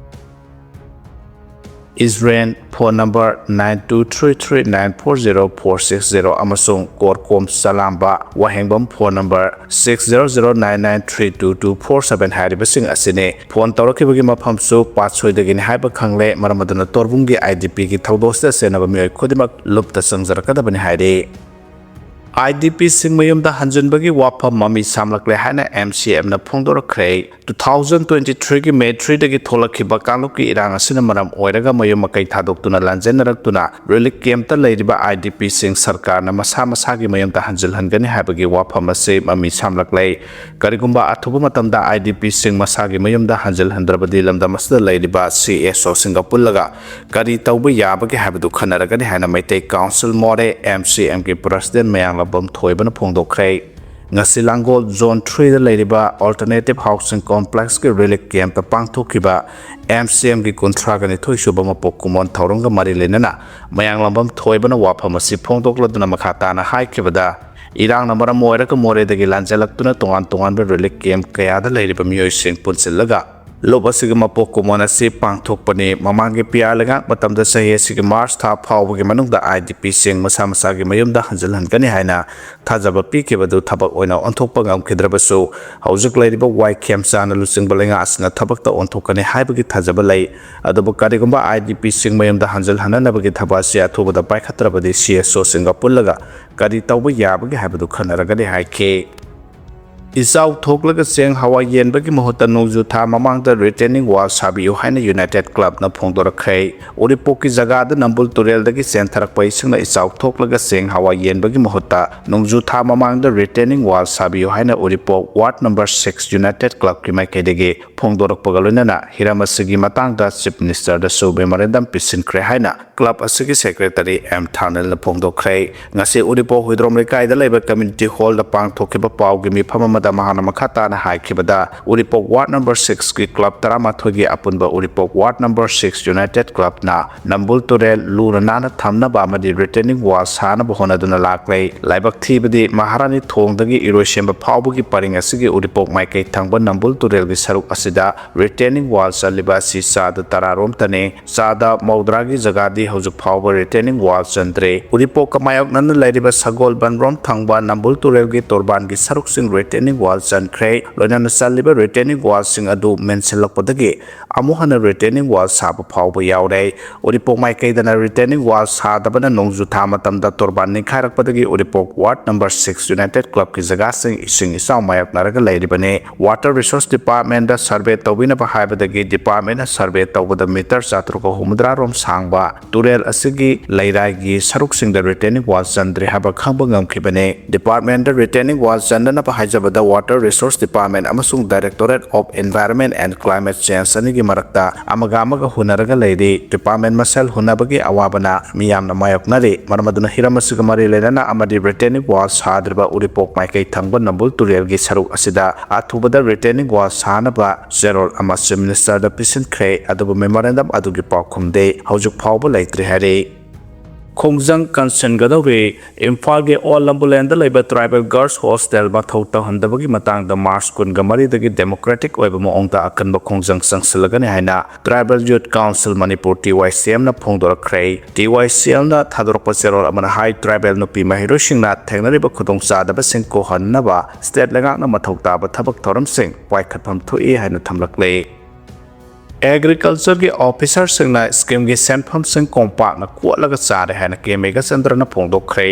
ꯏꯖꯔꯦꯟ, phone number nine two three three nine four zero four six zero ꯑꯃꯁꯨꯡ ꯀꯣꯔꯀꯣꯝ ꯆꯂꯥꯝꯕ, ꯋꯥꯍꯦꯡꯕꯝ, phone number six zero zero nine nine three two two four seven ꯍꯥꯏꯔꯤꯕꯁꯤꯡ ꯑꯁꯤꯅꯤ꯫ Phone ꯇꯧꯔꯛꯈꯤꯕꯒꯤ ꯃꯐꯝꯁꯨ ꯄꯥꯠꯁꯣꯏꯗꯒꯤꯅꯤ ꯍꯥꯏꯕ ꯈꯪꯂꯦ꯫ ꯃꯔꯝ ꯑꯗꯨꯅ ꯇꯣꯔꯕꯨꯡꯒꯤ IDP ꯒꯤ ꯊꯧꯗꯣꯛꯁꯤꯗ ꯆꯦꯟꯅꯕ ꯃꯤꯑꯣꯏ ꯈꯨꯗꯤꯡꯃꯛ ꯂꯨꯞꯇ ꯆꯪꯖꯔꯛꯀꯗꯕꯅꯤ ꯍꯥꯏꯔꯤ꯫ IDP ꯁꯤꯡ ꯃꯌꯨꯝꯗ ꯍꯟꯖꯤꯟꯕꯒꯤ ꯋꯥꯐꯝ ꯃꯃꯤ ꯁꯥꯝꯂꯛꯂꯦ ꯍꯥꯏꯅ MCM ꯅ ꯐꯣꯡꯗꯣꯔꯛꯈ꯭ꯔꯦ꯫ Two thousand twenty three ꯒꯤ May three ꯗꯒꯤ ꯊꯣꯛꯂꯛꯈꯤꯕ ꯀꯥꯡꯂꯨꯞꯀꯤ ꯏꯔꯥꯡ ꯑꯁꯤꯅ ꯃꯔꯝ ꯑꯣꯏꯔꯒ ꯃꯌꯨꯝ ꯃꯀꯩ ꯊꯥꯗꯣꯛꯇꯨꯅ ꯂꯥꯟꯖꯦꯟꯅꯔꯛꯇꯨꯅ relief camp ꯇ ꯂꯩꯔꯤꯕ IDP ꯁꯤꯡ ꯁꯔꯀꯥꯔꯅ ꯃꯁꯥ ꯃꯁꯥꯒꯤ ꯃꯌꯨꯝꯗ ꯍꯟꯖꯤꯜꯍꯟꯒꯅꯤ ꯍꯥꯏꯕꯒꯤ ꯋꯥꯐꯝ ꯑꯁꯤ ꯃꯃꯤ ꯁꯥꯝꯂꯛꯂꯦ꯫ ꯀꯔꯤꯒꯨꯝꯕ ꯑꯊꯨꯕ ꯃꯇꯝꯗ IDP ꯁꯤꯡ ꯃꯁꯥꯒꯤ ꯃꯌꯨꯝꯗ ꯍꯟꯖꯤꯜꯍꯟꯗ꯭ꯔꯕꯗꯤ ꯂꯝꯗꯝ ꯑꯁꯤꯗ ꯂꯩꯔꯤꯕ CSO ꯁꯤꯡꯒ ꯄꯨꯜꯂꯒ ꯀꯔꯤ ꯇꯧꯕ ꯌꯥꯕꯒꯦ ꯍꯥꯏꯕꯗꯨ ꯈꯟꯅꯔꯒꯅꯤ ꯍꯥꯏꯅ ꯃꯩꯇꯩ ꯀꯥꯎꯟꯁꯤꯜ ꯃꯣꯔꯦ MCM ꯒꯤ President ꯃꯌꯥꯡꯂꯝꯕꯝ ꯊꯣꯏꯕꯅ ꯐꯣꯡꯗꯣꯛꯈ꯭ꯔꯦ꯫ ꯉꯁꯤ ꯂꯥꯡꯒꯣꯜ Zone three ꯗ ꯂꯩꯔꯤꯕ Alternative Housing Complex ꯀꯤ relief camp ꯇ ꯄꯥꯡꯊꯣꯛꯈꯤꯕ MCM ꯒꯤ ꯀꯨꯟꯊ꯭ꯔꯥꯒ ꯅꯤꯊꯣꯏ ꯁꯨꯕ ꯃꯄꯣꯛ ꯀꯨꯝꯑꯣꯟ ꯊꯧꯔꯝꯒ ꯃꯔꯤ ꯂꯩꯅꯅ ꯃꯌꯥꯡꯂꯝꯕꯝ ꯊꯣꯏꯕꯅ ꯋꯥꯐꯝ ꯑꯁꯤ ꯐꯣꯡꯗꯣꯛꯂꯗꯨꯅ ꯃꯈꯥ ꯇꯥꯅ ꯍꯥꯏꯈꯤꯕꯗ, ꯏꯔꯥꯡꯅ ꯃꯔꯝ ꯑꯣꯏꯔꯒ ꯃꯣꯔꯦꯗꯒꯤ ꯂꯥꯟꯖꯦꯜꯂꯛꯇꯨꯅ ꯇꯣꯉꯥꯟ ꯇꯣꯉꯥꯟꯕ relief camp ꯀꯌꯥꯗ ꯂꯩꯔꯤꯕ ꯃꯤꯑꯣꯏꯁꯤꯡ ꯄꯨꯟꯁꯤꯜꯂꯒ ꯂꯨꯞ ꯑꯁꯤꯒꯤ ꯃꯄꯣꯛ ꯀꯨꯝꯑꯣꯟ ꯑꯁꯤ ꯄꯥꯡꯊꯣꯛꯄꯅꯤ꯫ ꯃꯃꯥꯡꯒꯤ PR ꯂꯩꯉꯥꯛ ꯃꯇꯝꯗ ꯆꯍꯤ ꯑꯁꯤꯒꯤ March ꯊꯥ ꯐꯥꯎꯕꯒꯤ ꯃꯅꯨꯡꯗ IDP ꯁꯤꯡ ꯃꯁꯥ ꯃꯁꯥꯒꯤ ꯃꯌꯨꯝꯗ ꯍꯟꯖꯤꯜꯍꯟꯒꯅꯤ ꯍꯥꯏꯅ ꯊꯥꯖꯕ ꯄꯤꯈꯤꯕꯗꯨ ꯊꯕꯛ ꯑꯣꯏꯅ ꯑꯣꯟꯊꯣꯛꯄ ꯉꯝꯈꯤꯗ꯭ꯔꯕꯁꯨ, ꯍꯧꯖꯤꯛ ꯂꯩꯔꯤꯕ ꯋꯥꯏ ꯈꯦꯝꯆꯥꯅ ꯂꯨꯆꯤꯡꯕ ꯂꯩꯉꯥꯛ ꯑꯁꯤꯅ ꯊꯕꯛꯇ ꯑꯣꯟꯊꯣꯛꯀꯅꯤ ꯍꯥꯏꯕꯒꯤ ꯊꯥꯖꯕ ꯂꯩ꯫ ꯑꯗꯨꯕꯨ ꯀꯔꯤꯒꯨꯝꯕ IDP ꯁꯤꯡ ꯃꯌꯨꯝꯗ ꯍꯟꯖꯤꯜꯍꯟꯅꯅꯕꯒꯤ ꯊꯕꯛ ꯑꯁꯤ ꯑꯊꯨꯕꯗ ꯄꯥꯏꯈꯠꯇ꯭ꯔꯕꯗꯤ CSO ꯁꯤꯡꯒ ꯄꯨꯜꯂꯒ ꯀꯔꯤ ꯇꯧꯕ ꯌꯥꯕꯒꯦ ꯍꯥꯏꯕꯗꯨ ꯈꯟꯅꯔꯒꯅꯤ ꯍꯥꯏꯈꯤ꯫ ꯏꯆꯥꯎ ꯊꯣꯛꯂꯒ ꯆꯦꯡ ꯍꯋꯥꯏ ꯌꯦꯟꯕꯒꯤ ꯃꯍꯨꯠꯇ ꯅꯣꯡꯖꯨ ꯊꯥ ꯃꯃꯥꯡꯗ retaining wall ꯁꯥꯕꯤꯌꯨ ꯍꯥꯏꯅ United Club ꯅ ꯐꯣꯡꯗꯣꯔꯛꯈ꯭ꯔꯦ꯫ ꯎꯔꯤꯄꯣꯛꯀꯤ ꯖꯒꯥꯗ ꯅꯝꯕꯨꯜ ꯇꯨꯔꯦꯜꯗꯒꯤ ꯆꯦꯟꯊꯔꯛꯄ ꯏꯁꯤꯡꯅ ꯏꯆꯥꯎ ꯊꯣꯛꯂꯒ ꯆꯦꯡ ꯍꯋꯥꯏ ꯌꯦꯟꯕꯒꯤ ꯃꯍꯨꯠꯇ ꯅꯣꯡꯖꯨ ꯊꯥ ꯃꯃꯥꯡꯗ retaining wall ꯁꯥꯕꯤꯌꯨ ꯍꯥꯏꯅ ꯎꯔꯤꯄꯣꯛ ward number six United Club ꯀꯤ ꯃꯥꯏꯀꯩꯗꯒꯤ ꯐꯣꯡꯗꯣꯔꯛꯄꯒ ꯂꯣꯏꯅꯅ ꯍꯤꯔꯝ ꯑꯁꯤꯒꯤ ꯃꯇꯥꯡꯗ Chief Minister ꯗꯁꯨ memorandum ꯄꯤꯁꯤꯟꯈ꯭ꯔꯦ ꯍꯥꯏꯅ club ꯑꯁꯤꯒꯤ secretary ꯑꯦꯝ ꯊꯥꯅꯤꯜꯅ ꯐꯣꯡꯗꯣꯛꯈ꯭ꯔꯦ꯫ ꯉꯁꯤ ꯎꯔꯤꯄꯣꯛ ꯍꯨꯏꯗ꯭ꯔꯣꯝ ꯂꯩꯀꯥꯏꯗ ꯂꯩꯕ community hall ꯗ ꯄꯥꯡꯊꯣꯛꯈꯤꯕ ꯄꯥꯎꯒꯤ ꯃꯤꯐꯝ ꯑꯃꯗ ꯃꯍꯥꯛꯅ ꯃꯈꯥ ꯇꯥꯅ ꯍꯥꯏꯈꯤꯕꯗ, ꯎꯔꯤꯄꯣꯛ ward number six ꯀꯤ club ꯇꯔꯥꯃꯥꯊꯣꯏꯒꯤ ꯑꯄꯨꯟꯕ ꯎꯔꯤꯄꯣꯛ ward number six United Club ꯅ ꯅꯝꯕꯨꯜ ꯇꯨꯔꯦꯜ ꯂꯨꯅ ꯅꯥꯟꯅ ꯊꯝꯅꯕ ꯑꯃꯗꯤ retaining wall ꯁꯥꯅꯕ ꯍꯣꯠꯅꯗꯨꯅ ꯂꯥꯛꯂꯦ꯫ ꯂꯥꯏꯕꯛ ꯊꯤꯕꯗꯤ, ꯃꯍꯥꯔꯥꯅꯤ ꯊꯣꯡꯗꯒꯤ ꯏꯔꯣꯏꯁꯦꯝꯕ ꯐꯥꯎꯕꯒꯤ ꯄꯔꯤꯡ ꯑꯁꯤꯒꯤ ꯎꯔꯤꯄꯣꯛ ꯃꯥꯏꯀꯩ ꯊꯪꯕ ꯅꯝꯕꯨꯜ ꯇꯨꯔꯦꯜꯒꯤ ꯁꯔꯨꯛ ꯑꯁꯤꯗ retaining wall ꯆꯜꯂꯤꯕ ꯑꯁꯤ ꯆꯥꯗ ꯇꯔꯥꯔꯣꯝꯇꯅꯤ꯫ ꯆꯥꯗ ꯃꯧꯗ꯭ꯔꯥꯒꯤ ꯖꯒꯥꯗꯤ ꯍꯧꯖꯤꯛ ꯐꯥꯎꯕ retaining wall ꯆꯟꯗ꯭ꯔꯤ꯫ ꯎꯔꯤꯄꯣꯛꯀ ꯃꯥꯌꯣꯛꯅꯅ ꯂꯩꯔꯤꯕ ꯁꯒꯣꯜꯕꯟꯔꯣꯝ ꯊꯪꯕ ꯅꯝꯕꯨꯜ ꯇꯨꯔꯦꯜꯒꯤ ꯇꯣꯔꯕꯥꯟꯒꯤ ꯁꯔꯨꯛꯁꯤꯡ retaining wall ꯆꯟꯈ꯭ꯔꯦ꯫ ꯂꯣꯏꯅꯅ ꯆꯜꯂꯤꯕ retaining wall ꯁꯤꯡ ꯑꯗꯨ ꯃꯦꯟꯁꯤꯜꯂꯛꯄꯗꯒꯤ ꯑꯃꯨꯛ ꯍꯟꯅ retaining wall ꯁꯥꯕ ꯐꯥꯎꯕ ꯌꯥꯎꯔꯦ꯫ ꯎꯔꯤꯄꯣꯛ ꯃꯥꯏꯀꯩꯗꯅ retaining wall ꯁꯥꯗꯕꯅ ꯅꯣꯡꯖꯨ ꯊꯥ ꯃꯇꯝꯗ ꯇꯣꯔꯕꯥꯟ ꯅꯤꯡꯈꯥꯏꯔꯛꯄꯗꯒꯤ ꯎꯔꯤꯄꯣꯛ ward number six United Club ꯀꯤ ꯖꯒꯥꯁꯤꯡ ꯏꯁꯤꯡ ꯏꯆꯥꯎ ꯃꯥꯌꯣꯛꯅꯔꯒ ꯂꯩꯔꯤꯕꯅꯤ꯫ Water Resource Department ꯗ survey ꯇꯧꯕꯤꯅꯕ ꯍꯥꯏꯕꯗꯒꯤ department ꯅ survey ꯇꯧꯕꯗ meter ꯆꯥꯇ꯭ꯔꯨꯛꯀ ꯍꯨꯝꯐꯨꯇꯔꯥ ꯔꯣꯝ ꯁꯥꯡꯕ ꯇꯨꯔꯦꯜ ꯑꯁꯤꯒꯤ ꯂꯩꯔꯥꯏꯒꯤ ꯁꯔꯨꯛꯁꯤꯡꯗ retaining wall ꯆꯟꯗ꯭ꯔꯦ ꯍꯥꯏꯕ ꯈꯪꯕ ꯉꯝꯈꯤꯕꯅꯤ꯫ Department ꯗ retaining wall ꯆꯟꯅꯅꯕ ꯍꯥꯏꯖꯕꯗ Water Resource Department ꯑꯃꯁꯨꯡ Directorate of Environment and Climate Change ꯑꯅꯤꯒꯤ ꯃꯔꯛꯇ ꯑꯃꯒ ꯑꯃꯒ ꯍꯨꯟꯅꯔꯒ ꯂꯩꯔꯤ꯫ Department ꯃꯁꯦꯜ ꯍꯨꯟꯅꯕꯒꯤ ꯑꯋꯥꯕꯅ ꯃꯤꯌꯥꯝꯅ ꯃꯥꯌꯣꯛꯅꯔꯤ꯫ ꯃꯔꯝ ꯑꯗꯨꯅ ꯍꯤꯔꯝ ꯑꯁꯤꯒ ꯃꯔꯤ ꯂꯩꯅꯅ ꯑꯃꯗꯤ retaining wall ꯁꯥꯗ꯭ꯔꯤꯕ ꯎꯔꯤꯄꯣꯛ ꯃꯥꯏꯀꯩ ꯊꯪꯕ ꯅꯝꯕꯨꯜ ꯇꯨꯔꯦꯜꯒꯤ ꯁꯔꯨꯛ ꯑꯁꯤꯗ ꯑꯊꯨꯕꯗ retaining wall ꯁꯥꯅꯕ ꯆꯦꯔꯣꯜ ꯑꯃ Chief Minister ꯗ ꯄꯤꯁꯤꯟꯈ꯭ꯔꯦ, ꯑꯗꯨꯕꯨ memorandum ꯑꯗꯨꯒꯤ ꯄꯥꯎꯈꯨꯝꯗꯤ ꯍꯧꯖꯤꯛ ꯐꯥꯎꯕ ꯂꯩꯇ꯭ꯔꯤ ꯍꯥꯏꯔꯤ꯫ ꯈꯣꯡꯖꯪ ꯀꯟꯁꯤꯟꯒꯗꯧꯔꯤ꯫ ꯏꯝꯐꯥꯜꯒꯤ ꯑꯣꯜ ꯂꯝꯕꯨꯂꯦꯟꯗ ꯂꯩꯕ Tribal Girls Hostel ꯃꯊꯧ ꯇꯧꯍꯟꯗꯕꯒꯤ ꯃꯇꯥꯡꯗ ꯃꯥꯔꯆ ꯀꯨꯟꯒ ꯃꯔꯤꯗꯒꯤ democratic ꯑꯣꯏꯕ ꯃꯑꯣꯡꯗ ꯑꯀꯟꯕ ꯈꯣꯡꯖꯪ ꯆꯪꯁꯤꯜꯂꯒꯅꯤ ꯍꯥꯏꯅ Tribal Youth Council Manipur, T Y C M ꯅ ꯐꯣꯡꯗꯣꯔꯛꯈ꯭ꯔꯦ꯫ T Y C L ꯅ ꯊꯥꯗꯣꯔꯛꯄ ꯆꯦꯔꯣꯜ ꯑꯃꯅ ꯍꯥꯏ, tribal ꯅꯨꯄꯤ ꯃꯍꯩꯔꯣꯏꯁꯤꯡꯅ ꯊꯦꯡꯅꯔꯤꯕ ꯈꯨꯗꯣꯡꯆꯥꯗꯕꯁꯤꯡ ꯀꯣꯛꯍꯟꯅꯕ state ꯂꯩꯉꯥꯛꯅ ꯃꯊꯧ ꯇꯥꯕ ꯊꯕꯛ ꯊꯧꯔꯝꯁꯤꯡ ꯄꯥꯏꯈꯠꯐꯝ ꯊꯣꯛꯏ ꯍꯥꯏꯅ ꯊꯝꯂꯛꯂꯦ꯫ ꯑꯦꯒ꯭ꯔꯤꯀꯜꯆꯔꯒꯤ ꯑꯣꯐꯤꯁꯔꯁꯤꯡꯅ ꯁ꯭ꯀꯤꯝꯒꯤ ꯁꯦꯟꯐꯝꯁꯤꯡ ꯀꯣꯝꯄꯥꯛꯅ ꯀꯣꯠꯂꯒ ꯆꯥꯔꯦ ꯍꯥꯏꯅ ꯀꯦ ꯃꯦꯘꯆꯟꯗ꯭ꯔꯅ ꯐꯣꯡꯗꯣꯛꯈ꯭ꯔꯦ꯫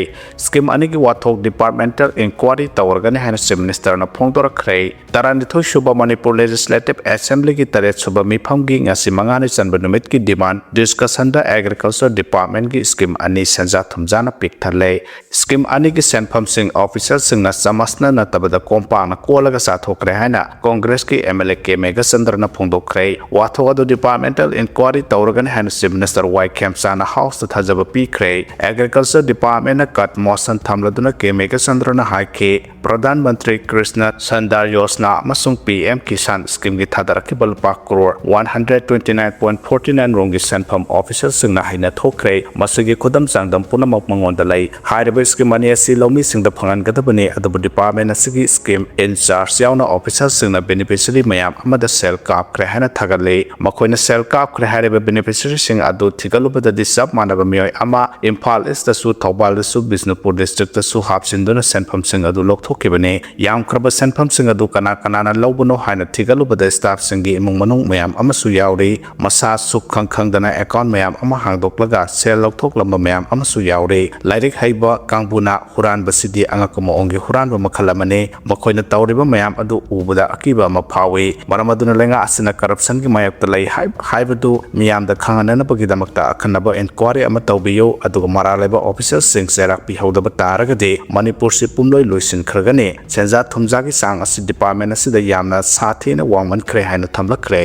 ꯁ꯭ꯀꯤꯝ ꯑꯅꯤꯒꯤ ꯋꯥꯊꯣꯛ ꯗꯤꯄꯥꯔꯠꯃꯦꯟꯇꯦꯜ ꯏꯟꯀ꯭ꯋꯥꯔꯤ ꯇꯧꯔꯒꯅꯤ ꯍꯥꯏꯅ ꯆꯤꯐ ꯃꯤꯅꯤꯁꯇꯔꯅ ꯐꯣꯡꯗꯣꯔꯛꯈ꯭ꯔꯦ꯫ ꯇꯔꯥꯅꯤꯊꯣꯏ ꯁꯨꯕ ꯃꯅꯤꯄꯨꯔ ꯂꯦꯖꯤꯁꯂꯦꯇꯤꯚ ꯑꯦꯁꯦꯝꯕ꯭ꯂꯤꯒꯤ ꯇꯔꯦꯠ ꯁꯨꯕ ꯃꯤꯐꯝꯒꯤ ꯉꯁꯤ ꯃꯉꯥꯅꯤ ꯆꯟꯕ ꯅꯨꯃꯤꯠꯀꯤ ꯗꯤꯃꯥꯟ ꯗꯤꯁꯀꯁꯟꯗ ꯑꯦꯒ꯭ꯔꯤꯀꯜꯆꯔ ꯗꯤꯄꯥꯔꯠꯃꯦꯟꯒꯤ ꯁ꯭ꯀꯤꯝ ꯑꯅꯤ ꯁꯦꯟꯖꯥ ꯊꯨꯝꯖꯥꯅ ꯄꯤꯛ ꯊꯜꯂꯦ꯫ ꯁ꯭ꯀꯤꯝ ꯑꯅꯤꯒꯤ ꯁꯦꯟꯐꯝꯁꯤꯡ ꯑꯣꯐꯤꯁꯔꯁꯤꯡꯅ ꯆꯃꯁꯅ ꯅꯠꯇꯕꯗ ꯀꯣꯝꯄꯥꯛꯅ ꯀꯣꯠꯂꯒ ꯆꯥꯊꯣꯛꯈ꯭ꯔꯦ ꯍꯥꯏꯅ ꯀꯣꯡꯒ꯭ꯔꯦꯁꯀꯤ ꯑꯦꯝ ꯑꯦꯜ ꯑꯦ ꯀꯦ ꯃꯦꯘꯆꯟꯗ꯭ꯔꯅ ꯐꯣꯡꯗꯣꯛꯈ꯭ꯔꯦ꯫ ꯋꯥꯊꯣꯛ ꯑꯗꯨ ꯗꯤꯄꯥꯔꯠꯃꯦꯟꯇꯦꯜ ꯏꯟꯀ꯭ꯋꯥꯔꯤ ꯇꯧꯔꯒꯅꯤ ꯍꯥꯏꯅ ꯆꯤꯐ ꯃꯤꯅꯤꯁꯇꯔ ꯋꯥꯏ ꯈꯦꯝꯆꯥꯅ ꯍꯥꯎꯁꯇ ꯊꯥꯖꯕ ꯄꯤꯈ꯭ꯔꯦ꯫ ꯑꯦꯒ꯭ꯔꯤꯀꯜꯆꯔ ꯗꯤꯄꯥꯔꯠꯃꯦꯟꯅ ꯀꯠ ꯃꯣꯁꯟ ꯊꯝꯂꯗꯨꯅ ꯀꯦ ꯃꯦꯘꯆꯟꯗ꯭ꯔꯅ ꯍꯥꯏꯈꯤ, ꯄ꯭ꯔꯙꯥꯟ ꯃꯟꯇ꯭ꯔꯤ ꯀ꯭ꯔꯤꯁꯅ ꯁꯟꯗꯥꯔ ꯌꯣꯖꯅꯥ ꯑꯃꯁꯨꯡ ꯄꯤ ꯑꯦꯝ ꯀꯤꯁꯥꯟ ꯁ꯭ꯀꯤꯝꯒꯤ ꯊꯥꯗꯔꯛꯈꯤꯕ ꯂꯨꯄꯥ crore one hundred twenty nine point forty nine ꯔꯣꯝꯒꯤ ꯁꯦꯟꯐꯝ ꯑꯣꯐꯤꯁꯔꯁꯤꯡꯅ ꯍꯩꯅ ꯊꯣꯛꯈ꯭ꯔꯦ꯫ ꯃꯁꯤꯒꯤ ꯈꯨꯗꯝ ꯆꯥꯡꯗꯝ ꯄꯨꯝꯅꯃꯛ ꯃꯉꯣꯟꯗ ꯂꯩ꯫ ꯍꯥꯏꯔꯤꯕ ꯁ꯭ꯀꯤꯝ ꯑꯅꯤ ꯑꯁꯤ ꯂꯧꯃꯤꯁꯤꯡꯗ ꯐꯪꯍꯟꯒꯗꯕꯅꯤ, ꯑꯗꯨꯕꯨ ꯗꯤꯄꯥꯔꯠꯃꯦꯟ ꯑꯁꯤꯒꯤ ꯁ꯭ꯀꯤꯝ ꯏꯟꯆꯥꯔꯖ ꯌꯥꯎꯅ ꯑꯣꯐꯤꯁꯔꯁꯤꯡꯅ ꯕꯦꯅꯤꯐꯤꯁꯔꯤ ꯃꯌꯥꯝ ꯑꯃꯗ ꯁꯦꯜ ꯀꯥꯞꯈ꯭ꯔꯦ ꯍꯥꯏꯅ ꯊꯥꯒꯠꯂꯤ꯫ ꯃꯈꯣꯏꯅ ꯁꯦꯜ ꯀꯥꯞꯈ꯭ꯔꯦ ꯍꯥꯏꯔꯤꯕ ꯕꯦꯅꯤꯐꯤꯁꯔꯤꯁꯤꯡ ꯑꯗꯨ ꯊꯤꯒꯠꯂꯨꯕꯗꯗꯤ ꯆꯞ ꯃꯥꯟꯅꯕ ꯃꯤꯑꯣꯏ ꯑꯃ ꯏꯝꯐꯥꯜ ꯏꯁꯇꯁꯨ, ꯊꯧꯕꯥꯜꯗꯁꯨ, ꯕꯤꯁꯅꯨꯄꯨꯔ ꯗꯤꯁꯇ꯭ꯔꯤꯛꯇꯁꯨ ꯍꯥꯞꯆꯤꯟꯗꯨꯅ ꯁꯦꯟꯐꯝꯁꯤꯡ ꯑꯗꯨ ꯂꯧꯊꯣꯛꯈꯤꯕꯅꯤ꯫ ꯌꯥꯝꯈ꯭ꯔꯕ ꯁꯦꯟꯐꯝꯁꯤꯡ ꯑꯗꯨ ꯀꯅꯥ ꯀꯅꯥꯅ ꯂꯧꯕꯅꯣ ꯍꯥꯏꯅ ꯊꯤꯒꯠꯂꯨꯕꯗ ꯁ꯭ꯇꯥꯐꯁꯤꯡꯒꯤ ꯏꯃꯨꯡ ꯃꯅꯨꯡ ꯃꯌꯥꯝ ꯑꯃꯁꯨ ꯌꯥꯎꯔꯤ꯫ ꯃꯁꯥ ꯁꯨꯛ ꯈꯪ ꯈꯪꯗꯅ ꯑꯦꯀꯥꯎꯟ ꯃꯌꯥꯝ ꯑꯃ ꯍꯥꯡꯗꯣꯛꯂꯒ ꯁꯦꯜ ꯂꯧꯊꯣꯛꯂꯝꯕ ꯃꯌꯥꯝ ꯑꯃꯁꯨ ꯌꯥꯎꯔꯤ꯫ ꯂꯥꯏꯔꯤꯛ ꯍꯩꯕ ꯀꯥꯡꯕꯨꯅ ꯍꯨꯔꯥꯟꯕꯁꯤꯗꯤ ꯑꯉꯛꯄ ꯃꯑꯣꯡꯒꯤ ꯍꯨꯔꯥꯟꯕ ꯃꯈꯜ ꯑꯃꯅꯤ꯫ ꯃꯈꯣꯏꯅ ꯇꯧꯔꯤꯕ ꯃꯌꯥꯝ ꯑꯗꯨ ꯎꯕꯗ ꯑꯀꯤꯕ ꯑꯃ ꯐꯥꯎꯏ꯫ ꯃꯔꯝ ꯑꯗꯨꯅ ꯂꯩꯉꯥꯛ ꯑꯁꯤꯅ ꯀꯔꯞꯁꯟꯒꯤ ꯃꯥꯌꯣꯛꯇ ꯂꯩ ꯍꯥꯏ-, ꯍꯥꯏꯕꯗꯨ ꯃꯤꯌꯥꯝꯗ ꯈꯪꯍꯟꯅꯅꯕꯒꯤꯗꯃꯛꯇ ꯑꯈꯟꯅꯕ ꯏꯟꯀ꯭ꯋꯥꯔꯤ ꯑꯃ ꯇꯧꯕꯤꯌꯨ, ꯑꯗꯨꯒ ꯃꯔꯥꯜ ꯂꯩꯕ ꯑꯣꯐꯤꯁꯔꯁꯤꯡ ꯆꯩꯔꯥꯛ ꯄꯤꯍꯧꯗꯕ ꯇꯥꯔꯒꯗꯤ ꯃꯅꯤꯄꯨꯔꯁꯤ ꯄꯨꯝꯂꯣꯏ ꯂꯣꯏꯁꯤꯟꯈ꯭ꯔꯒꯅꯤ꯫ ꯁꯦꯟꯖꯥ ꯊꯨꯝꯖꯥꯒꯤ ꯆꯥꯡ ꯑꯁꯤ ꯗꯤꯄꯥꯔꯠꯃꯦꯟ ꯑꯁꯤꯗ ꯌꯥꯝꯅ ꯁꯥꯊꯤꯅ ꯋꯥꯡꯃꯟꯈ꯭ꯔꯦ ꯍꯥꯏꯅ ꯊꯝꯂꯛꯈ꯭ꯔꯦ꯫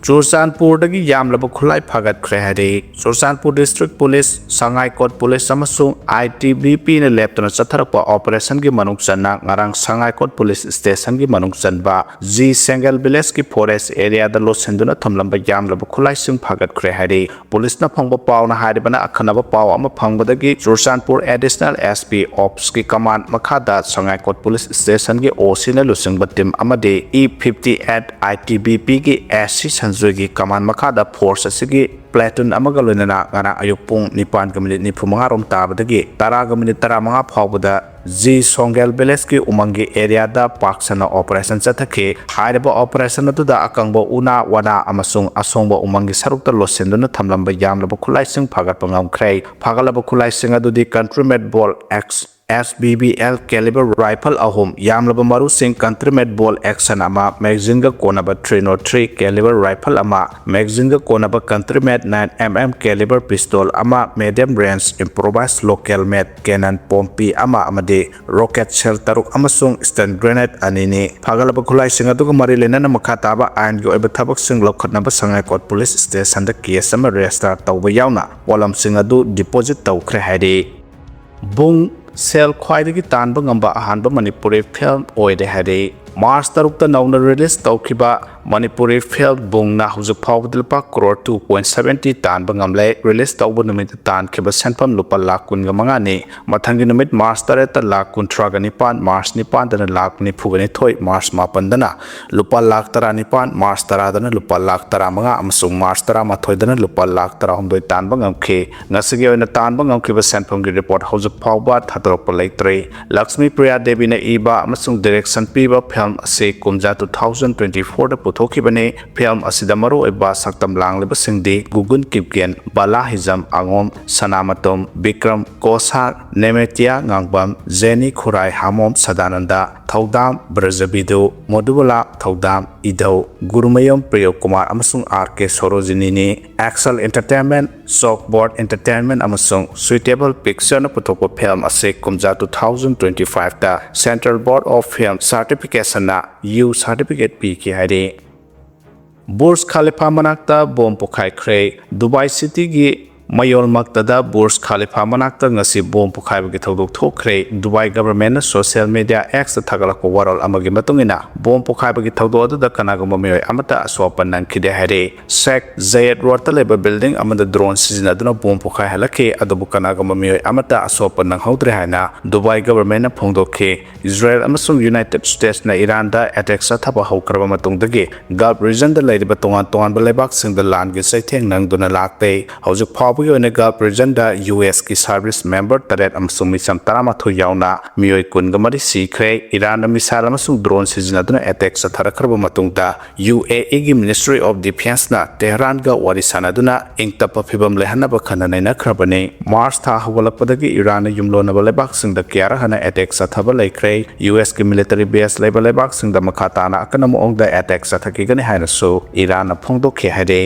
ꯆꯨꯔꯆꯥꯟꯄꯨꯔꯗꯒꯤ ꯌꯥꯝꯂꯕ ꯈꯨꯠꯂꯥꯏ ꯐꯥꯒꯠꯈ꯭ꯔꯦ ꯍꯥꯏꯔꯤ꯫ ꯆꯨꯔꯆꯥꯟꯄꯨꯔ ꯗꯤꯁꯇ꯭ꯔꯤꯛ ꯄꯨꯂꯤꯁ, ꯁꯉꯥꯏꯀꯣꯠ ꯄꯨꯂꯤꯁ ꯑꯃꯁꯨꯡ ꯑꯥꯏ ꯇꯤ ꯕꯤ ꯄꯤꯅ ꯂꯦꯞꯇꯅ ꯆꯠꯊꯔꯛꯄ ꯑꯣꯄꯔꯦꯁꯟꯒꯤ ꯃꯅꯨꯡ ꯆꯟꯅ ꯉꯔꯥꯡ ꯁꯉꯥꯏꯀꯣꯠ ꯄꯨꯂꯤꯁ ꯁ꯭ꯇꯦꯁꯟꯒꯤ ꯃꯅꯨꯡ ꯆꯟꯕ ꯖꯤ ꯁꯦꯡꯒꯦꯜ ꯚꯤꯂꯦꯖꯀꯤ ꯐꯣꯔꯦꯁ ꯑꯦꯔꯤꯌꯥꯗ ꯂꯣꯠꯁꯤꯟꯗꯨꯅ ꯊꯝꯂꯝꯕ ꯌꯥꯝꯂꯕ ꯈꯨꯠꯂꯥꯏꯁꯤꯡ ꯐꯥꯒꯠꯈ꯭ꯔꯦ ꯍꯥꯏꯔꯤ꯫ ꯄꯨꯂꯤꯁꯅ ꯐꯪꯕ ꯄꯥꯎꯅ ꯍꯥꯏꯔꯤꯕꯅ ꯑꯈꯟꯅꯕ ꯄꯥꯎ ꯑꯃ ꯐꯪꯕꯗꯒꯤ ꯆꯨꯔꯆꯥꯟꯄꯨꯔ ꯑꯦꯗꯤꯁꯅꯦꯜ ꯑꯦꯁ ꯄꯤ ꯑꯣꯞꯁꯀꯤ ꯀꯃꯥꯟ ꯃꯈꯥꯗ ꯁꯉꯥꯏꯀꯣꯠ ꯄꯨꯂꯤꯁ ꯁ꯭ꯇꯦꯁꯟꯒꯤ ꯑꯣ ꯁꯤꯅ ꯂꯨꯆꯤꯡꯕ ꯇꯤꯝ ꯑꯃꯗꯤ E fifty at I T B ꯄꯤꯒꯤ ꯑꯦꯁ ꯁꯤ ꯁꯟꯖꯣꯏꯒꯤ ꯀꯃꯥꯟ ꯃꯈꯥꯗ ꯐꯣꯔꯁ ꯑꯁꯤꯒꯤ platoon ꯑꯃꯒ ꯂꯣꯏꯅꯅ ꯉꯔꯥꯡ ꯑꯌꯨꯛ ꯄꯨꯡ ꯅꯤꯄꯥꯟꯒ ꯃꯤꯅꯤꯠ ꯅꯤꯐꯨ ꯃꯉꯥ ꯔꯣꯝ ꯇꯥꯕꯗꯒꯤ ꯇꯔꯥꯒ ꯃꯤꯅꯤꯠ ꯇꯔꯥꯃꯉꯥ ꯐꯥꯎꯕꯗ ꯖꯤ ꯁꯣꯡꯒꯦꯜ ꯚꯤꯂꯦꯖꯀꯤ ꯎꯃꯪꯒꯤ ꯑꯦꯔꯤꯌꯥꯗ ꯄꯥꯛ ꯁꯟꯅ ꯑꯣꯄꯔꯦꯁꯟ ꯆꯠꯊꯈꯤ꯫ ꯍꯥꯏꯔꯤꯕ ꯑꯣꯄꯔꯦꯁꯟ ꯑꯗꯨꯗ ꯑꯀꯪꯕ ꯎꯅꯥ ꯋꯥꯅꯥ ꯑꯃꯁꯨꯡ ꯑꯁꯣꯡꯕ ꯎꯃꯪꯒꯤ ꯁꯔꯨꯛꯇ ꯂꯣꯠꯁꯤꯟꯗꯨꯅ ꯊꯝꯂꯝꯕ ꯌꯥꯝꯂꯕ ꯈꯨꯠꯂꯥꯏꯁꯤꯡ ꯐꯥꯒꯠꯄ ꯉꯝꯈ꯭ꯔꯦ꯫ ꯐꯥꯒꯠꯂꯕ ꯈꯨꯠꯂꯥꯏꯁꯤꯡ ꯑꯗꯨꯗꯤ country made bolt action S B B L caliber rifle ꯑꯍꯨꯝ, ꯌꯥꯝꯂꯕ ꯃꯔꯨꯁꯤꯡ ꯀꯟꯇ꯭ꯔꯤ ꯃꯦꯗ ꯕꯣꯜ ꯑꯦꯛꯁꯟ ꯑꯃ, ꯃꯦꯒꯥꯖꯤꯟꯒ ꯀꯣꯟꯅꯕ three oh three caliber rifle ꯑꯃ, ꯃꯦꯒꯥꯖꯤꯟꯒ ꯀꯣꯟꯅꯕ ꯀꯟꯇ꯭ꯔꯤ ꯃꯦꯗ nine M M caliber pistol ꯑꯃ, medium range improvised local made cannon Pompey ꯑꯃ ꯑꯃꯗꯤ rocket ꯁꯦꯜ ꯇꯔꯨꯛ ꯑꯃꯁꯨꯡ stun grenade ꯑꯅꯤꯅꯤ꯫ ꯐꯥꯒꯠꯂꯕ ꯈꯨꯠꯂꯥꯏꯁꯤꯡ ꯑꯗꯨꯒ ꯃꯔꯤ ꯂꯩꯅꯅ ꯃꯈꯥ ꯇꯥꯕ ꯑꯥꯏꯟꯒꯤ ꯑꯣꯏꯕ ꯊꯕꯛꯁꯤꯡ ꯂꯧꯈꯠꯅꯕ ꯁꯉꯥꯏꯀꯣꯠ ꯄꯨꯂꯤꯁ ꯁ꯭ꯇꯦꯁꯟꯗ ꯀꯦꯁ ꯑꯃ ꯔꯦꯖꯤꯁꯇꯥꯔ ꯇꯧꯕ ꯌꯥꯎꯅ ꯄꯣꯠꯂꯝꯁꯤꯡ ꯑꯗꯨ ꯗꯤꯄꯣꯖꯤꯠ ꯇꯧꯈ꯭ꯔꯦ ꯍꯥꯏꯔꯤ꯫ ꯕꯨꯡ ꯁꯦꯜ ꯈ꯭ꯋꯥꯏꯗꯒꯤ ꯇꯥꯟꯕ ꯉꯝꯕ ꯑꯍꯥꯟꯕ ꯃꯅꯤꯄꯨꯔꯤ ꯐꯤꯂꯝ ꯑꯣꯏꯔꯦ ꯍꯥꯏꯔꯤ꯫ ꯃꯥꯔꯆ ꯇꯔꯨꯛꯇ ꯅꯧꯅ ꯔꯤꯂꯤꯖ ꯇꯧꯈꯤꯕ ꯃꯅꯤꯄꯨꯔꯤ ꯐꯤꯂꯝ ꯕꯨꯡꯅ ꯍꯧꯖꯤꯛ ꯐꯥꯎꯕꯗ ꯂꯨꯄꯥ ꯀ꯭ꯔꯣꯔ two point seventy ꯇꯥꯟꯕ ꯉꯝꯂꯦ꯫ ꯔꯤꯂꯤꯖ ꯇꯧꯕ ꯅꯨꯃꯤꯠꯇ ꯇꯥꯟꯈꯤꯕ ꯁꯦꯟꯐꯝ ꯂꯨꯄꯥ ꯂꯥꯈ ꯀꯨꯟꯒ ꯃꯉꯥꯅꯤ꯫ ꯃꯊꯪꯒꯤ ꯅꯨꯃꯤꯠ ꯃꯥꯔꯆ ꯇꯔꯦꯠꯇ ꯂꯥꯈ ꯀꯨꯟꯊ꯭ꯔꯥꯒ ꯅꯤꯄꯥꯟ, ꯃꯥꯔꯆ ꯅꯤꯄꯥꯟꯗꯅ ꯂꯥꯈ ꯅꯤꯐꯨꯒ ꯅꯤꯊꯣꯏ, ꯃꯥꯔꯆ ꯃꯥꯄꯟꯗꯅ ꯂꯨꯄꯥ ꯂꯥꯈ ꯇꯔꯥꯅꯤꯄꯥꯟ, ꯃꯥꯔꯆ ꯇꯔꯥꯗꯅ ꯂꯨꯄꯥ ꯂꯥꯈ ꯇꯔꯥꯃꯉꯥ ꯑꯃꯁꯨꯡ ꯃꯥꯔꯆ ꯇꯔꯥꯃꯥꯊꯣꯏꯗꯅ ꯂꯨꯄꯥ ꯂꯥꯈ ꯇꯔꯥꯍꯨꯝꯗꯣꯏ ꯇꯥꯟꯕ ꯉꯝꯈꯤ꯫ ꯉꯁꯤꯒꯤ ꯑꯣꯏꯅ ꯇꯥꯟꯕ ꯉꯝꯈꯤꯕ ꯁꯦꯟꯐꯝꯒꯤ ꯔꯤꯄꯣꯔꯠ ꯍꯧꯖꯤꯛ ꯐꯥꯎꯕ ꯊꯥꯗꯣꯔꯛꯄ ꯂꯩꯇ꯭ꯔꯤ꯫ ꯂꯛꯁꯃꯤ ꯄ꯭ꯔꯤꯌꯥ ꯗꯦꯕꯤꯅ ꯏꯕ ꯑꯃꯁꯨꯡ ꯗꯤꯔꯦꯛꯁꯟ ꯄꯤꯕ ꯐꯤꯂꯝ ꯑꯁꯤ ꯀꯨꯝꯖꯥ two thousand twenty fourꯗ ꯄꯨꯊꯣꯛꯈꯤꯕꯅꯤ꯫ ꯐꯤꯂꯝ ꯑꯁꯤꯗ ꯃꯔꯨꯑꯣꯏꯕ ꯁꯛꯇꯝ ꯂꯥꯡꯂꯤꯕꯁꯤꯡꯗꯤ ꯒꯨꯒꯨꯟ ꯀꯤꯞꯒꯦꯟ, ꯕꯂꯥ ꯍꯤꯖꯝ ꯑꯉꯣꯝ, ꯁꯅꯥꯃꯇꯣꯝ, ꯕꯤꯀ꯭ꯔꯝ ꯀꯣꯁꯥꯔ, ꯅꯦꯃꯦꯇꯤꯌꯥ ꯉꯥꯡꯕꯝ, ꯖꯦꯅꯤ ꯈꯨꯔꯥꯏ ꯍꯥꯃꯣꯝ ꯁꯗꯥꯅꯟꯗ, ꯊꯧꯗꯥꯝ ꯕ꯭ꯔꯖꯕꯤꯗꯨ, ꯃꯣꯗꯨꯕꯂꯥ ꯊꯧꯗꯥꯝ, ꯏꯙꯧ ꯒꯨꯔꯨꯃꯌꯨꯝ ꯄ꯭ꯔꯤꯌꯣꯀꯨꯃꯥꯔ ꯑꯃꯁꯨꯡ ꯑꯥꯔ ꯀꯦ ꯁꯣꯔꯣꯖꯤꯅꯤꯅꯤ꯫ ꯑꯦꯛꯁꯦꯜ ꯏꯟꯇꯔꯇꯦꯟꯃꯦꯟ, ꯆꯣꯛꯕꯣꯔꯗ ꯏꯟꯇꯔꯇꯦꯟꯃꯦꯟ ꯑꯃꯁꯨꯡ ꯁꯨꯏꯇꯦꯕꯜ ꯄꯤꯛꯆꯔꯅ ꯄꯨꯊꯣꯛꯄ ꯐꯤꯂꯝ ꯑꯁꯤ ꯀꯨꯝꯖꯥ two thousand twenty fiveꯇ Central Board of Film Certificationꯅ U certificate ꯄꯤꯈꯤ ꯍꯥꯏꯔꯤ꯫ ꯕꯨꯔꯖ ꯈꯥꯂꯤꯐꯥ ꯃꯅꯥꯛꯇ ꯕꯣꯝ ꯄꯣꯈꯥꯏꯈ꯭ꯔꯦ꯫ ꯗꯨꯕꯥꯏ ꯁꯤꯇꯤꯒꯤ ꯃꯌꯣꯜꯃꯛꯇꯗ ꯕꯨꯔꯖ ꯈꯥꯂꯤꯐꯥ ꯃꯅꯥꯛꯇ ꯉꯁꯤ ꯕꯣꯝ ꯄꯣꯈꯥꯏꯕꯒꯤ ꯊꯧꯗꯣꯛ ꯊꯣꯛꯈ꯭ꯔꯦ꯫ ꯗꯨꯕꯥꯏ ꯒꯚꯔꯟꯃꯦꯟꯠꯅ ꯁꯣꯁꯤꯌꯦꯜ ꯃꯤꯗꯤꯌꯥ X ꯇ ꯊꯥꯒꯠꯂꯛꯄ ꯋꯥꯔꯣꯜ ꯑꯃꯒꯤ ꯃꯇꯨꯡ ꯏꯟꯅ, ꯕꯣꯝ ꯄꯣꯈꯥꯏꯕꯒꯤ ꯊꯧꯗꯣꯛ ꯑꯗꯨꯗ ꯀꯅꯥꯒꯨꯝꯕ ꯃꯤꯑꯣꯏ ꯑꯃꯠꯇ ꯑꯁꯣꯛ ꯑꯄꯟ ꯅꯪꯈꯤꯗꯦ ꯍꯥꯏꯔꯦ꯫ ꯁꯦꯈ ꯖꯌꯦꯗ ꯔꯣꯗꯇ ꯂꯩꯕ ꯕꯤꯜꯗꯤꯡ ꯑꯃꯗ ꯗ꯭ꯔꯣꯟ ꯁꯤꯖꯤꯟꯅꯗꯨꯅ ꯕꯣꯝ ꯄꯣꯈꯥꯏꯍꯜꯂꯛꯈꯤ, ꯑꯗꯨꯕꯨ ꯀꯅꯥꯒꯨꯝꯕ ꯃꯤꯑꯣꯏ ꯑꯃꯠꯇ ꯑꯁꯣꯛ ꯑꯄꯟ ꯅꯪꯍꯧꯗ꯭ꯔꯦ ꯍꯥꯏꯅ ꯗꯨꯕꯥꯏ ꯒꯚꯔꯟꯃꯦꯟꯠꯅ ꯐꯣꯡꯗꯣꯛꯈꯤ꯫ ꯏꯖꯔꯦꯜ ꯑꯃꯁꯨꯡ ꯌꯨꯅꯥꯏꯇꯦꯗ ꯁ꯭ꯇꯦꯠꯁꯅ ꯏꯔꯥꯟꯗ ꯑꯦꯇꯦꯛ ꯆꯠꯊꯕ ꯍꯧꯈ꯭ꯔꯕ ꯃꯇꯨꯡꯗꯒꯤ, ꯒꯜꯐ ꯔꯤꯖꯟꯗ ꯂꯩꯔꯤꯕ ꯇꯣꯉꯥꯟ ꯇꯣꯉꯥꯟꯕ ꯂꯩꯕꯥꯛꯁꯤꯡꯗ ꯂꯥꯟꯒꯤ ꯆꯩꯊꯦꯡ ꯅꯪꯗꯨꯅ ꯂꯥꯛꯂꯦ꯫ ꯍꯧꯖꯤꯛ ꯐꯥꯎꯕꯒꯤ ꯑꯣꯏꯅ ꯒꯜꯐ ꯔꯤꯖꯟꯗ ꯌꯨ ꯑꯦꯁꯀꯤ ꯁꯥꯔꯚꯤꯁ ꯃꯦꯝꯕꯔ ꯇꯔꯦꯠ ꯑꯃꯁꯨꯡ ꯃꯤꯆꯝ ꯇꯔꯥꯃꯥꯊꯣꯏ ꯌꯥꯎꯅ ꯃꯤꯑꯣꯏ ꯀꯨꯟꯒ ꯃꯔꯤ ꯁꯤꯈ꯭ꯔꯦ꯫ ꯏꯔꯥꯟꯅ ꯃꯤꯁꯥꯏꯜ ꯑꯃꯁꯨꯡ ꯗ꯭ꯔꯣꯟ ꯁꯤꯖꯤꯟꯅꯗꯨꯅ ꯑꯦꯇꯦꯛ ꯆꯠꯊꯔꯛꯈ꯭ꯔꯕ ꯃꯇꯨꯡꯗ, ꯌꯨ ꯑꯦ ꯏꯒꯤ Ministry of Defenceꯅ ꯇꯦꯍꯔꯥꯟꯒ ꯋꯥꯔꯤ ꯁꯥꯅꯗꯨꯅ ꯏꯪ ꯇꯞꯄ ꯐꯤꯚꯝ ꯂꯩꯍꯟꯅꯕ ꯈꯟꯅ ꯅꯩꯅꯈ꯭ꯔꯕꯅꯤ꯫ ꯃꯥꯔꯆ ꯊꯥ ꯍꯧꯒꯠꯂꯛꯄꯗꯒꯤ ꯏꯔꯥꯟꯅ ꯌꯨꯝꯂꯣꯟꯅꯕ ꯂꯩꯕꯥꯛꯁꯤꯡꯗ ꯀꯌꯥꯔꯛ ꯍꯟꯅ ꯑꯦꯇꯦꯛ ꯆꯠꯊꯕ ꯂꯩꯈ꯭ꯔꯦ꯫ ꯌꯨ ꯑꯦꯁꯀꯤ ꯃꯤꯂꯤꯇꯔꯤ ꯕꯦꯁ ꯂꯩꯕ ꯂꯩꯕꯥꯛꯁꯤꯡꯗ ꯃꯈꯥ ꯇꯥꯅ ꯑꯀꯟꯕ ꯃꯑꯣꯡꯗ ꯑꯦꯇꯦꯛ ꯆꯠꯊꯈꯤꯒꯅꯤ ꯍꯥꯏꯅꯁꯨ ꯏꯔꯥꯟꯅ ꯐꯣꯡꯗꯣꯛꯈꯤ ꯍꯥꯏꯔꯤ꯫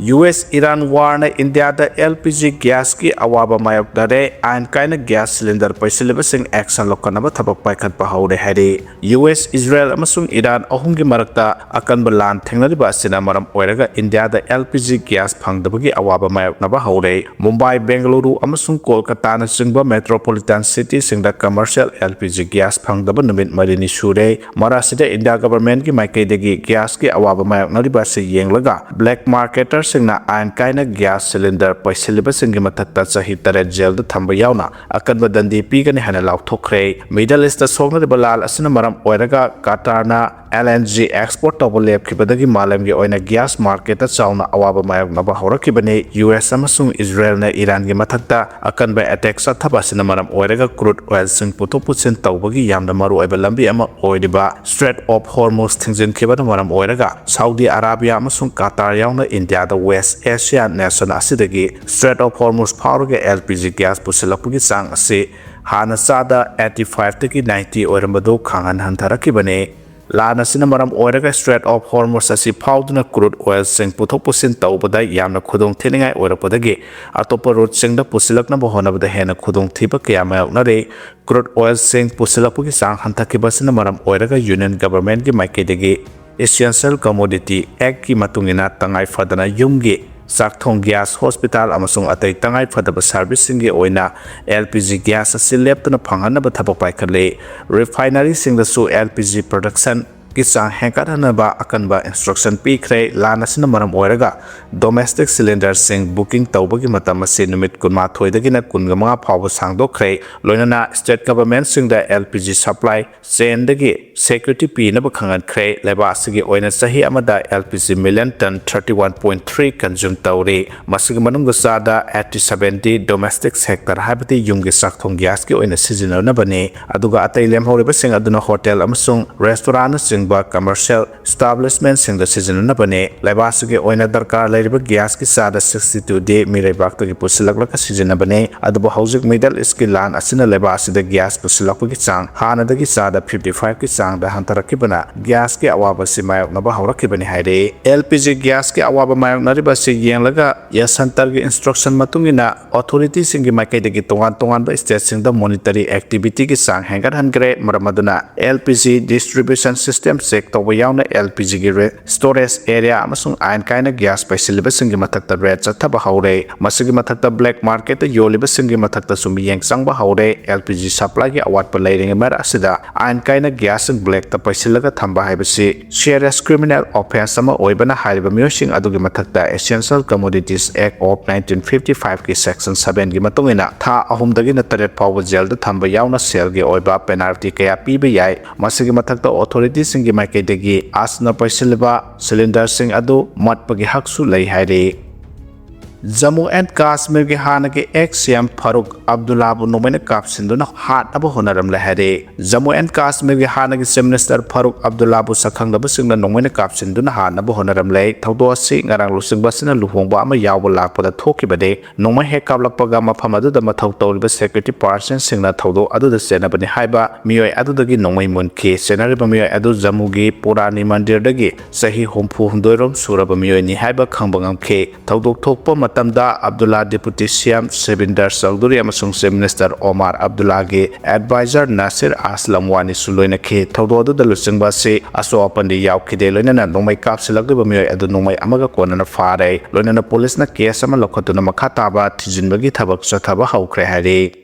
ꯌꯨ ꯑꯦꯁ ꯏꯔꯥꯟ ꯋꯥꯔꯅ ꯏꯟꯗꯤꯌꯥꯗ ꯑꯦꯜ ꯄꯤ ꯖꯤ ꯒ꯭ꯌꯥꯁꯀꯤ ꯑꯋꯥꯕ ꯃꯥꯌꯣꯛꯅꯔꯦ, ꯑꯥꯏꯟ ꯀꯥꯏꯅ ꯒ꯭ꯌꯥꯁ ꯁꯤꯂꯤꯟꯗꯔ ꯄꯩꯁꯤꯜꯂꯤꯕꯁꯤꯡ ꯑꯦꯛꯁꯟ ꯂꯧꯈꯠꯅꯕ ꯊꯕꯛ ꯄꯥꯏꯈꯠꯄ ꯍꯧꯔꯦ ꯍꯥꯏꯔꯤ꯫ ꯌꯨ ꯑꯦꯁ, ꯏꯖꯔꯦꯜ ꯑꯃꯁꯨꯡ ꯏꯔꯥꯟ ꯑꯍꯨꯝꯒꯤ ꯃꯔꯛꯇ ꯑꯀꯟꯕ ꯂꯥꯟ ꯊꯦꯡꯅꯔꯤꯕ ꯑꯁꯤꯅ ꯃꯔꯝ ꯑꯣꯏꯔꯒ ꯏꯟꯗꯤꯌꯥꯗ ꯑꯦꯜ ꯄꯤ ꯖꯤ ꯒ꯭ꯌꯥꯁ ꯐꯪꯗꯕꯒꯤ ꯑꯋꯥꯕ ꯃꯥꯌꯣꯛꯅꯕ ꯍꯧꯔꯦ꯫ ꯃꯨꯝꯕꯥꯏ, ꯕꯦꯡꯒꯂꯨꯔꯨ ꯑꯃꯁꯨꯡ ꯀꯣꯜꯀꯇꯥꯅꯆꯤꯡꯕ ꯃꯦꯇ꯭ꯔꯣꯄꯣꯂꯤꯇꯥꯟ ꯁꯤꯇꯤꯁꯤꯡꯗ commercial L P G gas ꯐꯪꯗꯕ ꯅꯨꯃꯤꯠ ꯃꯔꯤꯅꯤ ꯁꯨꯔꯦ꯫ ꯃꯔꯛ ꯑꯁꯤꯗ ꯏꯟꯗꯤꯌꯥ ꯒꯚꯔꯟꯃꯦꯟꯠꯀꯤ ꯃꯥꯏꯀꯩꯗꯒꯤ ꯒ꯭ꯌꯥꯁꯀꯤ ꯑꯋꯥꯕ ꯃꯥꯌꯣꯛꯅꯔꯤꯕ ꯑꯁꯤ ꯌꯦꯡꯂꯒ, ꯕ꯭ꯂꯦꯛ ꯃꯥꯔꯀꯦꯇꯔꯁꯤꯡꯅ ꯑꯥꯏꯟ ꯀꯥꯏꯅ ꯒ꯭ꯌꯥꯁ ꯁꯤꯂꯤꯟꯗꯔ ꯄꯩꯁꯤꯜꯂꯤꯕꯁꯤꯡꯒꯤ ꯃꯊꯛꯇ ꯆꯍꯤ ꯇꯔꯦꯠ ꯖꯦꯜꯗ ꯊꯝꯕ ꯌꯥꯎꯅ ꯑꯀꯟꯕ ꯗꯟꯗꯤ ꯄꯤꯒꯅꯤ ꯍꯥꯏꯅ ꯂꯥꯎꯊꯣꯛꯈ꯭ꯔꯦ꯫ ꯃꯤꯗꯜ ꯏꯁꯇ ꯁꯣꯛꯅꯔꯤꯕ ꯂꯥꯜ ꯑꯁꯤꯅ ꯃꯔꯝ ꯑꯣꯏꯔꯒ ꯀꯇꯥꯔꯅ ꯑꯦꯜ ꯑꯦꯟ ꯖꯤ ꯑꯦꯛꯁꯄꯣꯔꯠ ꯇꯧꯕ ꯂꯦꯞꯈꯤꯕꯗꯒꯤ ꯃꯥꯂꯦꯝꯒꯤ ꯑꯣꯏꯅ ꯒ꯭ꯌꯥꯁ ꯃꯥꯔꯀꯦꯠꯇ ꯆꯥꯎꯅ ꯑꯋꯥꯕ ꯃꯥꯌꯣꯛꯅꯕ ꯍꯧꯔꯛꯈꯤꯕꯅꯤ꯫ ꯌꯨ ꯑꯦꯁ ꯑꯃꯁꯨꯡ ꯏꯖꯔꯦꯜꯅ ꯏꯔꯥꯟꯒꯤ ꯃꯊꯛꯇ ꯑꯀꯟꯕ ꯑꯦꯇꯦꯛ ꯆꯠꯊꯕ ꯑꯁꯤꯅ ꯃꯔꯝ ꯑꯣꯏꯔꯒ ꯀ꯭ꯔꯨꯗ ꯑꯣꯏꯜꯁꯤꯡ ꯄꯨꯊꯣꯛ ꯄꯨꯁꯤꯟ ꯇꯧꯕꯒꯤ ꯌꯥꯝꯅ ꯃꯔꯨꯑꯣꯏꯕ ꯂꯝꯕꯤ ꯑꯃ ꯑꯣꯏꯔꯤꯕ ꯁ꯭ꯇ꯭ꯔꯦꯠ ꯑꯣꯐ ꯍꯣꯔꯃꯨꯖ ꯊꯤꯡꯖꯤꯟꯈꯤꯕꯅ ꯃꯔꯝ ꯑꯣꯏꯔꯒ ꯁꯥꯎꯗꯤ ꯑꯔꯥꯕꯤꯌꯥ ꯑꯃꯁꯨꯡ ꯀꯇꯥꯔ ꯌꯥꯎꯅ ꯏꯟꯗꯤꯌꯥꯗ ꯋꯦꯁ ꯑꯦꯁꯤꯌꯥ ꯅꯦꯁꯟ ꯑꯁꯤꯗꯒꯤ ꯁ꯭ꯇ꯭ꯔꯦꯠ ꯑꯣꯐ ꯍꯣꯔꯃꯨꯖ ꯐꯥꯎꯔꯒ ꯑꯦꯜ ꯄꯤ ꯖꯤ ꯒ꯭ꯌꯥꯁ ꯄꯨꯁꯤꯜꯂꯛꯄꯒꯤ ꯆꯥꯡ ꯑꯁꯤ ꯍꯥꯟꯅ ꯆꯥꯗ ꯑꯩꯠꯇꯤ ꯐꯥꯏꯚꯇꯒꯤ ꯅꯥꯏꯟꯇꯤ ꯑꯣꯏꯔꯝꯕꯗꯨ ꯈꯥꯡꯍꯟ ꯍꯟꯊꯔꯛꯈꯤꯕꯅꯤ꯫ ꯂꯥꯟ ꯑꯁꯤꯅ ꯃꯔꯝ ꯑꯣꯏꯔꯒ ꯁ꯭ꯇ꯭ꯔꯦꯠ ꯑꯣꯐ ꯍꯣꯔꯃꯨꯖ ꯑꯁꯤ ꯐꯥꯎꯗꯨꯅ ꯀ꯭ꯔꯨꯗ ꯑꯣꯏꯜꯁꯤꯡ ꯄꯨꯊꯣꯛ ꯄꯨꯁꯤꯟ ꯇꯧꯕꯗ ꯌꯥꯝꯅ ꯈꯨꯗꯣꯡ ꯊꯤꯅꯤꯡꯉꯥꯏ ꯑꯣꯏꯔꯛꯄꯗꯒꯤ ꯑꯇꯣꯞꯄ ꯔꯨꯠꯁꯤꯡꯗ ꯄꯨꯁꯤꯜꯂꯛꯅꯕ ꯍꯣꯠꯅꯕꯗ ꯍꯦꯟꯅ ꯈꯨꯗꯣꯡꯊꯤꯕ ꯀꯌꯥ ꯃꯥꯌꯣꯛꯅꯔꯤ꯫ ꯀ꯭ꯔꯨꯗ ꯑꯣꯏꯜꯁꯤꯡ ꯄꯨꯁꯤꯜꯂꯛꯄꯒꯤ ꯆꯥꯡ ꯍꯟꯊꯈꯤꯕ ꯑꯁꯤꯅ ꯃꯔꯝ ꯑꯣꯏꯔꯒ ꯌꯨꯅꯤꯌꯟ ꯒꯚꯔꯟꯃꯦꯟꯠꯀꯤ ꯃꯥꯏꯀꯩꯗꯒꯤ Essential Commodity Actꯀꯤ ꯃꯇꯨꯡ ꯏꯟꯅ ꯇꯉꯥꯏ ꯐꯗꯅ ꯌꯨꯝꯒꯤ ꯆꯥꯛꯊꯣꯡ ꯒ꯭ꯌꯥꯁ, ꯍꯣꯁꯄꯤꯇꯥꯜ ꯑꯃꯁꯨꯡ ꯑꯇꯩ ꯇꯉꯥꯏ ꯐꯗꯕ ꯁꯔꯚꯤꯁꯁꯤꯡꯒꯤ ꯑꯣꯏꯅ L P G ꯒ꯭ꯌꯥꯁ ꯑꯁꯤ ꯂꯦꯞꯇꯅ ꯐꯪꯍꯟꯅꯕ ꯊꯕꯛ ꯄꯥꯏꯈꯠꯂꯤ꯫ ꯔꯤꯐꯥꯏꯅꯔꯤꯁꯤꯡꯗꯁꯨ L P G ꯄ꯭ꯔꯗꯛꯁꯟꯒꯤ ꯆꯥꯡ ꯍꯦꯟꯒꯠꯍꯟꯅꯕ ꯑꯀꯟꯕ ꯏꯟꯁꯇ꯭ꯔꯛꯁꯟ ꯄꯤꯈ꯭ꯔꯦ꯫ ꯂꯥꯟ ꯑꯁꯤꯅ ꯃꯔꯝ ꯑꯣꯏꯔꯒ ꯗꯣꯃꯦꯁꯇꯤꯛ ꯁꯤꯂꯤꯟꯗꯔꯁꯤꯡ ꯕꯨꯀꯤꯡ ꯇꯧꯕꯒꯤ ꯃꯇꯝ ꯑꯁꯤ ꯅꯨꯃꯤꯠ ꯀꯨꯟꯃꯥꯊꯣꯏꯗꯒꯤꯅ ꯀꯨꯟꯃꯉꯥ ꯐꯥꯎꯕ ꯁꯥꯡꯗꯣꯛꯈ꯭ꯔꯦ꯫ ꯂꯣꯏꯅꯅ ꯁ꯭ꯇꯦꯠ ꯒꯚꯔꯟꯃꯦꯟꯠꯁꯤꯡꯗ L P G ꯁꯄ꯭ꯂꯥꯏ ꯆꯦꯟꯗꯒꯤ ꯁꯦꯀ꯭ꯌꯨꯔꯤꯇꯤ ꯄꯤꯅꯕ ꯈꯪꯍꯟꯈ꯭ꯔꯦ꯫ ꯂꯩꯕꯥꯛ ꯑꯁꯤꯒꯤ ꯑꯣꯏꯅ ꯆꯍꯤ ꯑꯃꯗ L P G million ton thirty one point three consume ꯇꯧꯔꯤ꯫ ꯃꯁꯤꯒꯤ ꯃꯅꯨꯡꯗ ꯆꯥꯗ eighty seven ꯗꯤ ꯗꯣꯃꯦꯁꯇꯤꯛ ꯁꯦꯛꯇꯔ, ꯍꯥꯏꯕꯗꯤ ꯌꯨꯝꯒꯤ ꯆꯥꯛꯊꯣꯡ ꯒ꯭ꯌꯥꯁꯀꯤ ꯑꯣꯏꯅ ꯁꯤꯖꯤꯟꯅꯅꯕꯅꯤ, ꯑꯗꯨꯒ ꯑꯇꯩ ꯂꯦꯝꯍꯧꯔꯤꯕꯁꯤꯡ ꯑꯗꯨꯅ ꯍꯣꯇꯦꯜ ꯑꯃꯁꯨꯡ ꯔꯦꯁꯇꯣꯔꯥꯟꯅꯆꯤꯡꯕ ꯀꯃꯔꯁꯤꯌꯦꯜ ꯏꯁꯇꯥꯕ꯭ꯂꯤꯁꯃꯦꯟꯠꯁꯤꯡꯗ ꯁꯤꯖꯤꯟꯅꯅꯕꯅꯤ꯫ ꯂꯩꯕꯥꯛ ꯑꯁꯤꯒꯤ ꯑꯣꯏꯅ ꯗꯔꯀꯥꯔ ꯂꯩꯔꯤꯕ ꯒ꯭ꯌꯥꯁꯀꯤ ꯆꯥꯗ sixty two ꯗꯤ ꯃꯤꯔꯩꯕꯥꯛꯇꯒꯤ ꯄꯨꯁꯤꯜꯂꯛꯂꯒ ꯁꯤꯖꯤꯟꯅꯕꯅꯤ, ꯑꯗꯨꯕꯨ ꯍꯧꯖꯤꯛ ꯃꯤꯗꯜ ꯏꯁꯀꯤ ꯂꯥꯟ ꯑꯁꯤꯅ ꯂꯩꯕꯥꯛ ꯑꯁꯤꯗ ꯒ꯭ꯌꯥꯁ ꯄꯨꯁꯤꯜꯂꯛꯄꯒꯤ ꯆꯥꯡ ꯍꯥꯟꯅꯗꯒꯤ ꯆꯥꯗ fifty five ꯀꯤ ꯆꯥꯡꯗ ꯍꯟꯊꯔꯛꯈꯤꯕꯅ ꯒ꯭ꯌꯥꯁꯀꯤ ꯑꯋꯥꯕ ꯑꯁꯤ ꯃꯥꯌꯣꯛꯅꯕ ꯍꯧꯔꯛꯈꯤꯕꯅꯤ ꯍꯥꯏꯔꯤ꯫ L P G ꯒ꯭ꯌꯥꯁꯀꯤ ꯑꯋꯥꯕ ꯃꯥꯌꯣꯛꯅꯔꯤꯕ ꯑꯁꯤ ꯌꯦꯡꯂꯒ ꯌꯥꯁꯟꯇꯔꯒꯤ ꯏꯟꯁꯇ꯭ꯔꯛꯁꯟ ꯃꯇꯨꯡ ꯏꯟꯅ ꯑꯣꯊꯣꯔꯤꯇꯤꯁꯤꯡꯒꯤ ꯃꯥꯏꯀꯩꯗꯒꯤ ꯇꯣꯉꯥꯟ ꯇꯣꯉꯥꯟꯕ ꯁ꯭ꯇꯦꯠꯁꯤꯡꯗ ꯃꯣꯅꯤꯇꯔꯤ ꯑꯦꯛꯇꯤꯚꯤꯇꯤꯒꯤ ꯆꯥꯡ ꯍꯦꯟꯒꯠꯍꯟꯈ꯭ꯔꯦ꯫ ꯃꯔꯝ ꯑꯗꯨꯅ L P G distribution system check ꯇꯧꯕ ꯌꯥꯎꯅ L P G ꯒꯤ ꯔꯦ-, ꯁ꯭ꯇꯣꯔꯦꯖ ꯑꯦꯔꯤꯌꯥ ꯑꯃꯁꯨꯡ ꯑꯥꯏꯟ ꯀꯥꯏꯅ ꯒ꯭ꯌꯥꯁ ꯄꯩꯁꯤꯜꯂꯤꯕꯁꯤꯡꯒꯤ ꯃꯊꯛꯇ ꯔꯦꯗ ꯆꯠꯊꯕ ꯍꯧꯔꯦ꯫ ꯃꯁꯤꯒꯤ ꯃꯊꯛꯇ ꯕ꯭ꯂꯦꯛ ꯃꯥꯔꯀꯦꯠꯇ ꯌꯣꯜꯂꯤꯕꯁꯤꯡꯒꯤ ꯃꯊꯛꯇꯁꯨ ꯃꯤꯠꯌꯦꯡ ꯆꯪꯕ ꯍꯧꯔꯦ꯫ L P G ꯁꯄ꯭ꯂꯥꯏꯒꯤ ꯑꯋꯥꯠꯄ ꯂꯩꯔꯤꯉꯩ ꯃꯔꯛ ꯑꯁꯤꯗ ꯑꯥꯏꯟ ꯀꯥꯏꯅ ꯒ꯭ꯌꯥꯁꯁꯤꯡ ꯕ꯭ꯂꯦꯛꯇ ꯄꯩꯁꯤꯜꯂꯒ ꯊꯝꯕ ꯍꯥꯏꯕꯁꯤ serious criminal offence ꯑꯃ ꯑꯣꯏꯕꯅ ꯍꯥꯏꯔꯤꯕ ꯃꯤꯑꯣꯏꯁꯤꯡ ꯑꯗꯨꯒꯤ ꯃꯊꯛꯇ Essential Commodities Act of nineteen fifty five ꯀꯤ section seven ꯒꯤ ꯃꯇꯨꯡ ꯏꯟꯅ ꯊꯥ ꯑꯍꯨꯝꯗꯒꯤꯅ ꯇꯔꯦꯠ ꯐꯥꯎꯕ ꯖꯦꯜꯗ ꯊꯝꯕ ꯌꯥꯎꯅ ꯁꯦꯜꯒꯤ ꯑꯣꯏꯕ ꯄꯦꯅꯥꯜꯇꯤ ꯀꯌꯥ ꯄꯤꯕ ꯌꯥꯏ꯫ ꯃꯁꯤꯒꯤ ꯃꯊꯛꯇ ꯑꯣꯊꯣꯔꯤꯇꯤꯁꯤꯡꯒꯤ ꯃꯥꯏꯀꯩꯗꯒꯤ ꯑꯥꯁꯅ ꯄꯩꯁꯤꯜꯂꯤꯕ ꯁꯤꯂꯤꯟꯗꯔꯁꯤꯡ ꯑꯗꯨ ꯃꯠꯄꯒꯤ ꯍꯛꯁꯨ ꯂꯩ ꯍꯥꯏꯔꯤ꯫ ꯖꯝꯃꯨ ꯑꯦꯟ ꯀꯥꯁꯃꯤꯔꯒꯤ ꯍꯥꯟꯅꯒꯤ ex C M ꯐꯥꯔꯨꯛ ꯑꯕꯗꯨꯜꯂꯥꯕꯨ ꯅꯣꯡꯃꯩꯅ ꯀꯥꯞꯁꯤꯟꯗꯨꯅ ꯍꯥꯠꯅꯕ ꯍꯣꯠꯅꯔꯝꯂꯦ ꯍꯥꯏꯔꯦ꯫ ꯖꯝꯃꯨ ꯑꯦꯟ ꯀꯥꯁꯃꯤꯔꯒꯤ ꯍꯥꯟꯅꯒꯤ Chief Minister ꯐꯥꯔꯨꯛ ꯑꯕꯗꯨꯜꯂꯥꯕꯨ ꯁꯛꯈꯪꯗꯕꯁꯤꯡꯅ ꯅꯣꯡꯃꯩꯅ ꯀꯥꯞꯁꯤꯟꯗꯨꯅ ꯍꯥꯠꯅꯕ ꯍꯣꯠꯅꯔꯝꯂꯦ꯫ ꯊꯧꯗꯣꯛ ꯑꯁꯤ ꯉꯔꯥꯡ ꯂꯨꯆꯤꯡꯕ ꯑꯁꯤꯅ ꯂꯨꯍꯣꯡꯕ ꯑꯃ ꯌꯥꯎꯕ ꯂꯥꯛꯄꯗ ꯊꯣꯛꯈꯤꯕꯅꯤ꯫ ꯅꯣꯡꯃꯩ ꯍꯦꯛ ꯀꯥꯞꯂꯛꯄꯒ ꯃꯐꯝ ꯑꯗꯨꯗ ꯃꯊꯧ ꯇꯧꯔꯤꯕ security personnelꯁꯤꯡꯅ ꯊꯧꯗꯣꯛ ꯑꯗꯨꯗ ꯆꯦꯟꯅꯕꯅꯤ ꯍꯥꯏꯕ ꯃꯤꯑꯣꯏ ꯑꯗꯨꯗꯒꯤ ꯅꯣꯡꯃꯩ ꯃꯨꯟꯈꯤ꯫ ꯆꯦꯟꯅꯔꯤꯕ ꯃꯤꯑꯣꯏ ꯑꯗꯨ ꯖꯝꯃꯨꯒꯤ ꯄꯨꯔꯥꯅꯤ ꯃꯟꯗꯤꯔꯗꯒꯤ ꯆꯍꯤ ꯍꯨꯝꯐꯨ ꯍꯨꯝꯗꯣꯏꯔꯣꯝ ꯁꯨꯔꯕ ꯃꯤꯑꯣꯏꯅꯤ ꯍꯥꯏꯕ ꯈꯪꯕ ꯉꯝꯈꯤ꯫ ꯊꯧꯗꯣꯛ ꯊꯣꯛꯄ ꯃꯇꯝꯗ ꯑꯕꯗꯨꯜꯂꯥ ꯗꯤꯄꯨꯇꯤ ꯁꯤ ꯑꯦꯝ ꯁꯦꯕꯤꯟꯗꯔ ꯆꯧꯙꯨꯔꯤ ꯑꯃꯁꯨꯡ ꯆꯤꯐ ꯃꯤꯅꯤꯁꯇꯔ ꯑꯣꯃꯥꯔ ꯑꯕꯗꯨꯜꯂꯥꯒꯤ ꯑꯦꯗꯚꯥꯏꯖꯔ ꯅꯥꯁꯤꯔ ꯑꯁꯂꯝ ꯋꯥꯅꯤꯁꯨ ꯂꯣꯏꯅꯈꯤ꯫ ꯊꯧꯗꯣꯛ ꯑꯗꯨꯗ ꯂꯨꯆꯤꯡꯕ ꯑꯁꯤ ꯑꯁꯣꯛ ꯑꯄꯟꯗꯤ ꯌꯥꯎꯈꯤꯗꯦ꯫ ꯂꯣꯏꯅꯅ ꯅꯣꯡꯃꯩ ꯀꯥꯞꯁꯤꯜꯂꯛꯂꯤꯕ ꯃꯤꯑꯣꯏ ꯑꯗꯨ ꯅꯣꯡꯃꯩ ꯑꯃꯒ ꯀꯣꯟꯅꯅ ꯐꯥꯔꯦ꯫ ꯂꯣꯏꯅꯅ ꯄꯨꯂꯤꯁꯅ ꯀꯦꯁ ꯑꯃ ꯂꯧꯈꯠꯇꯨꯅ ꯃꯈꯥ ꯇꯥꯕ ꯊꯤꯖꯤꯟꯕꯒꯤ ꯊꯕꯛ ꯆꯠꯊꯕ ꯍꯧꯈ꯭ꯔꯦ ꯍꯥꯏꯔꯤ꯫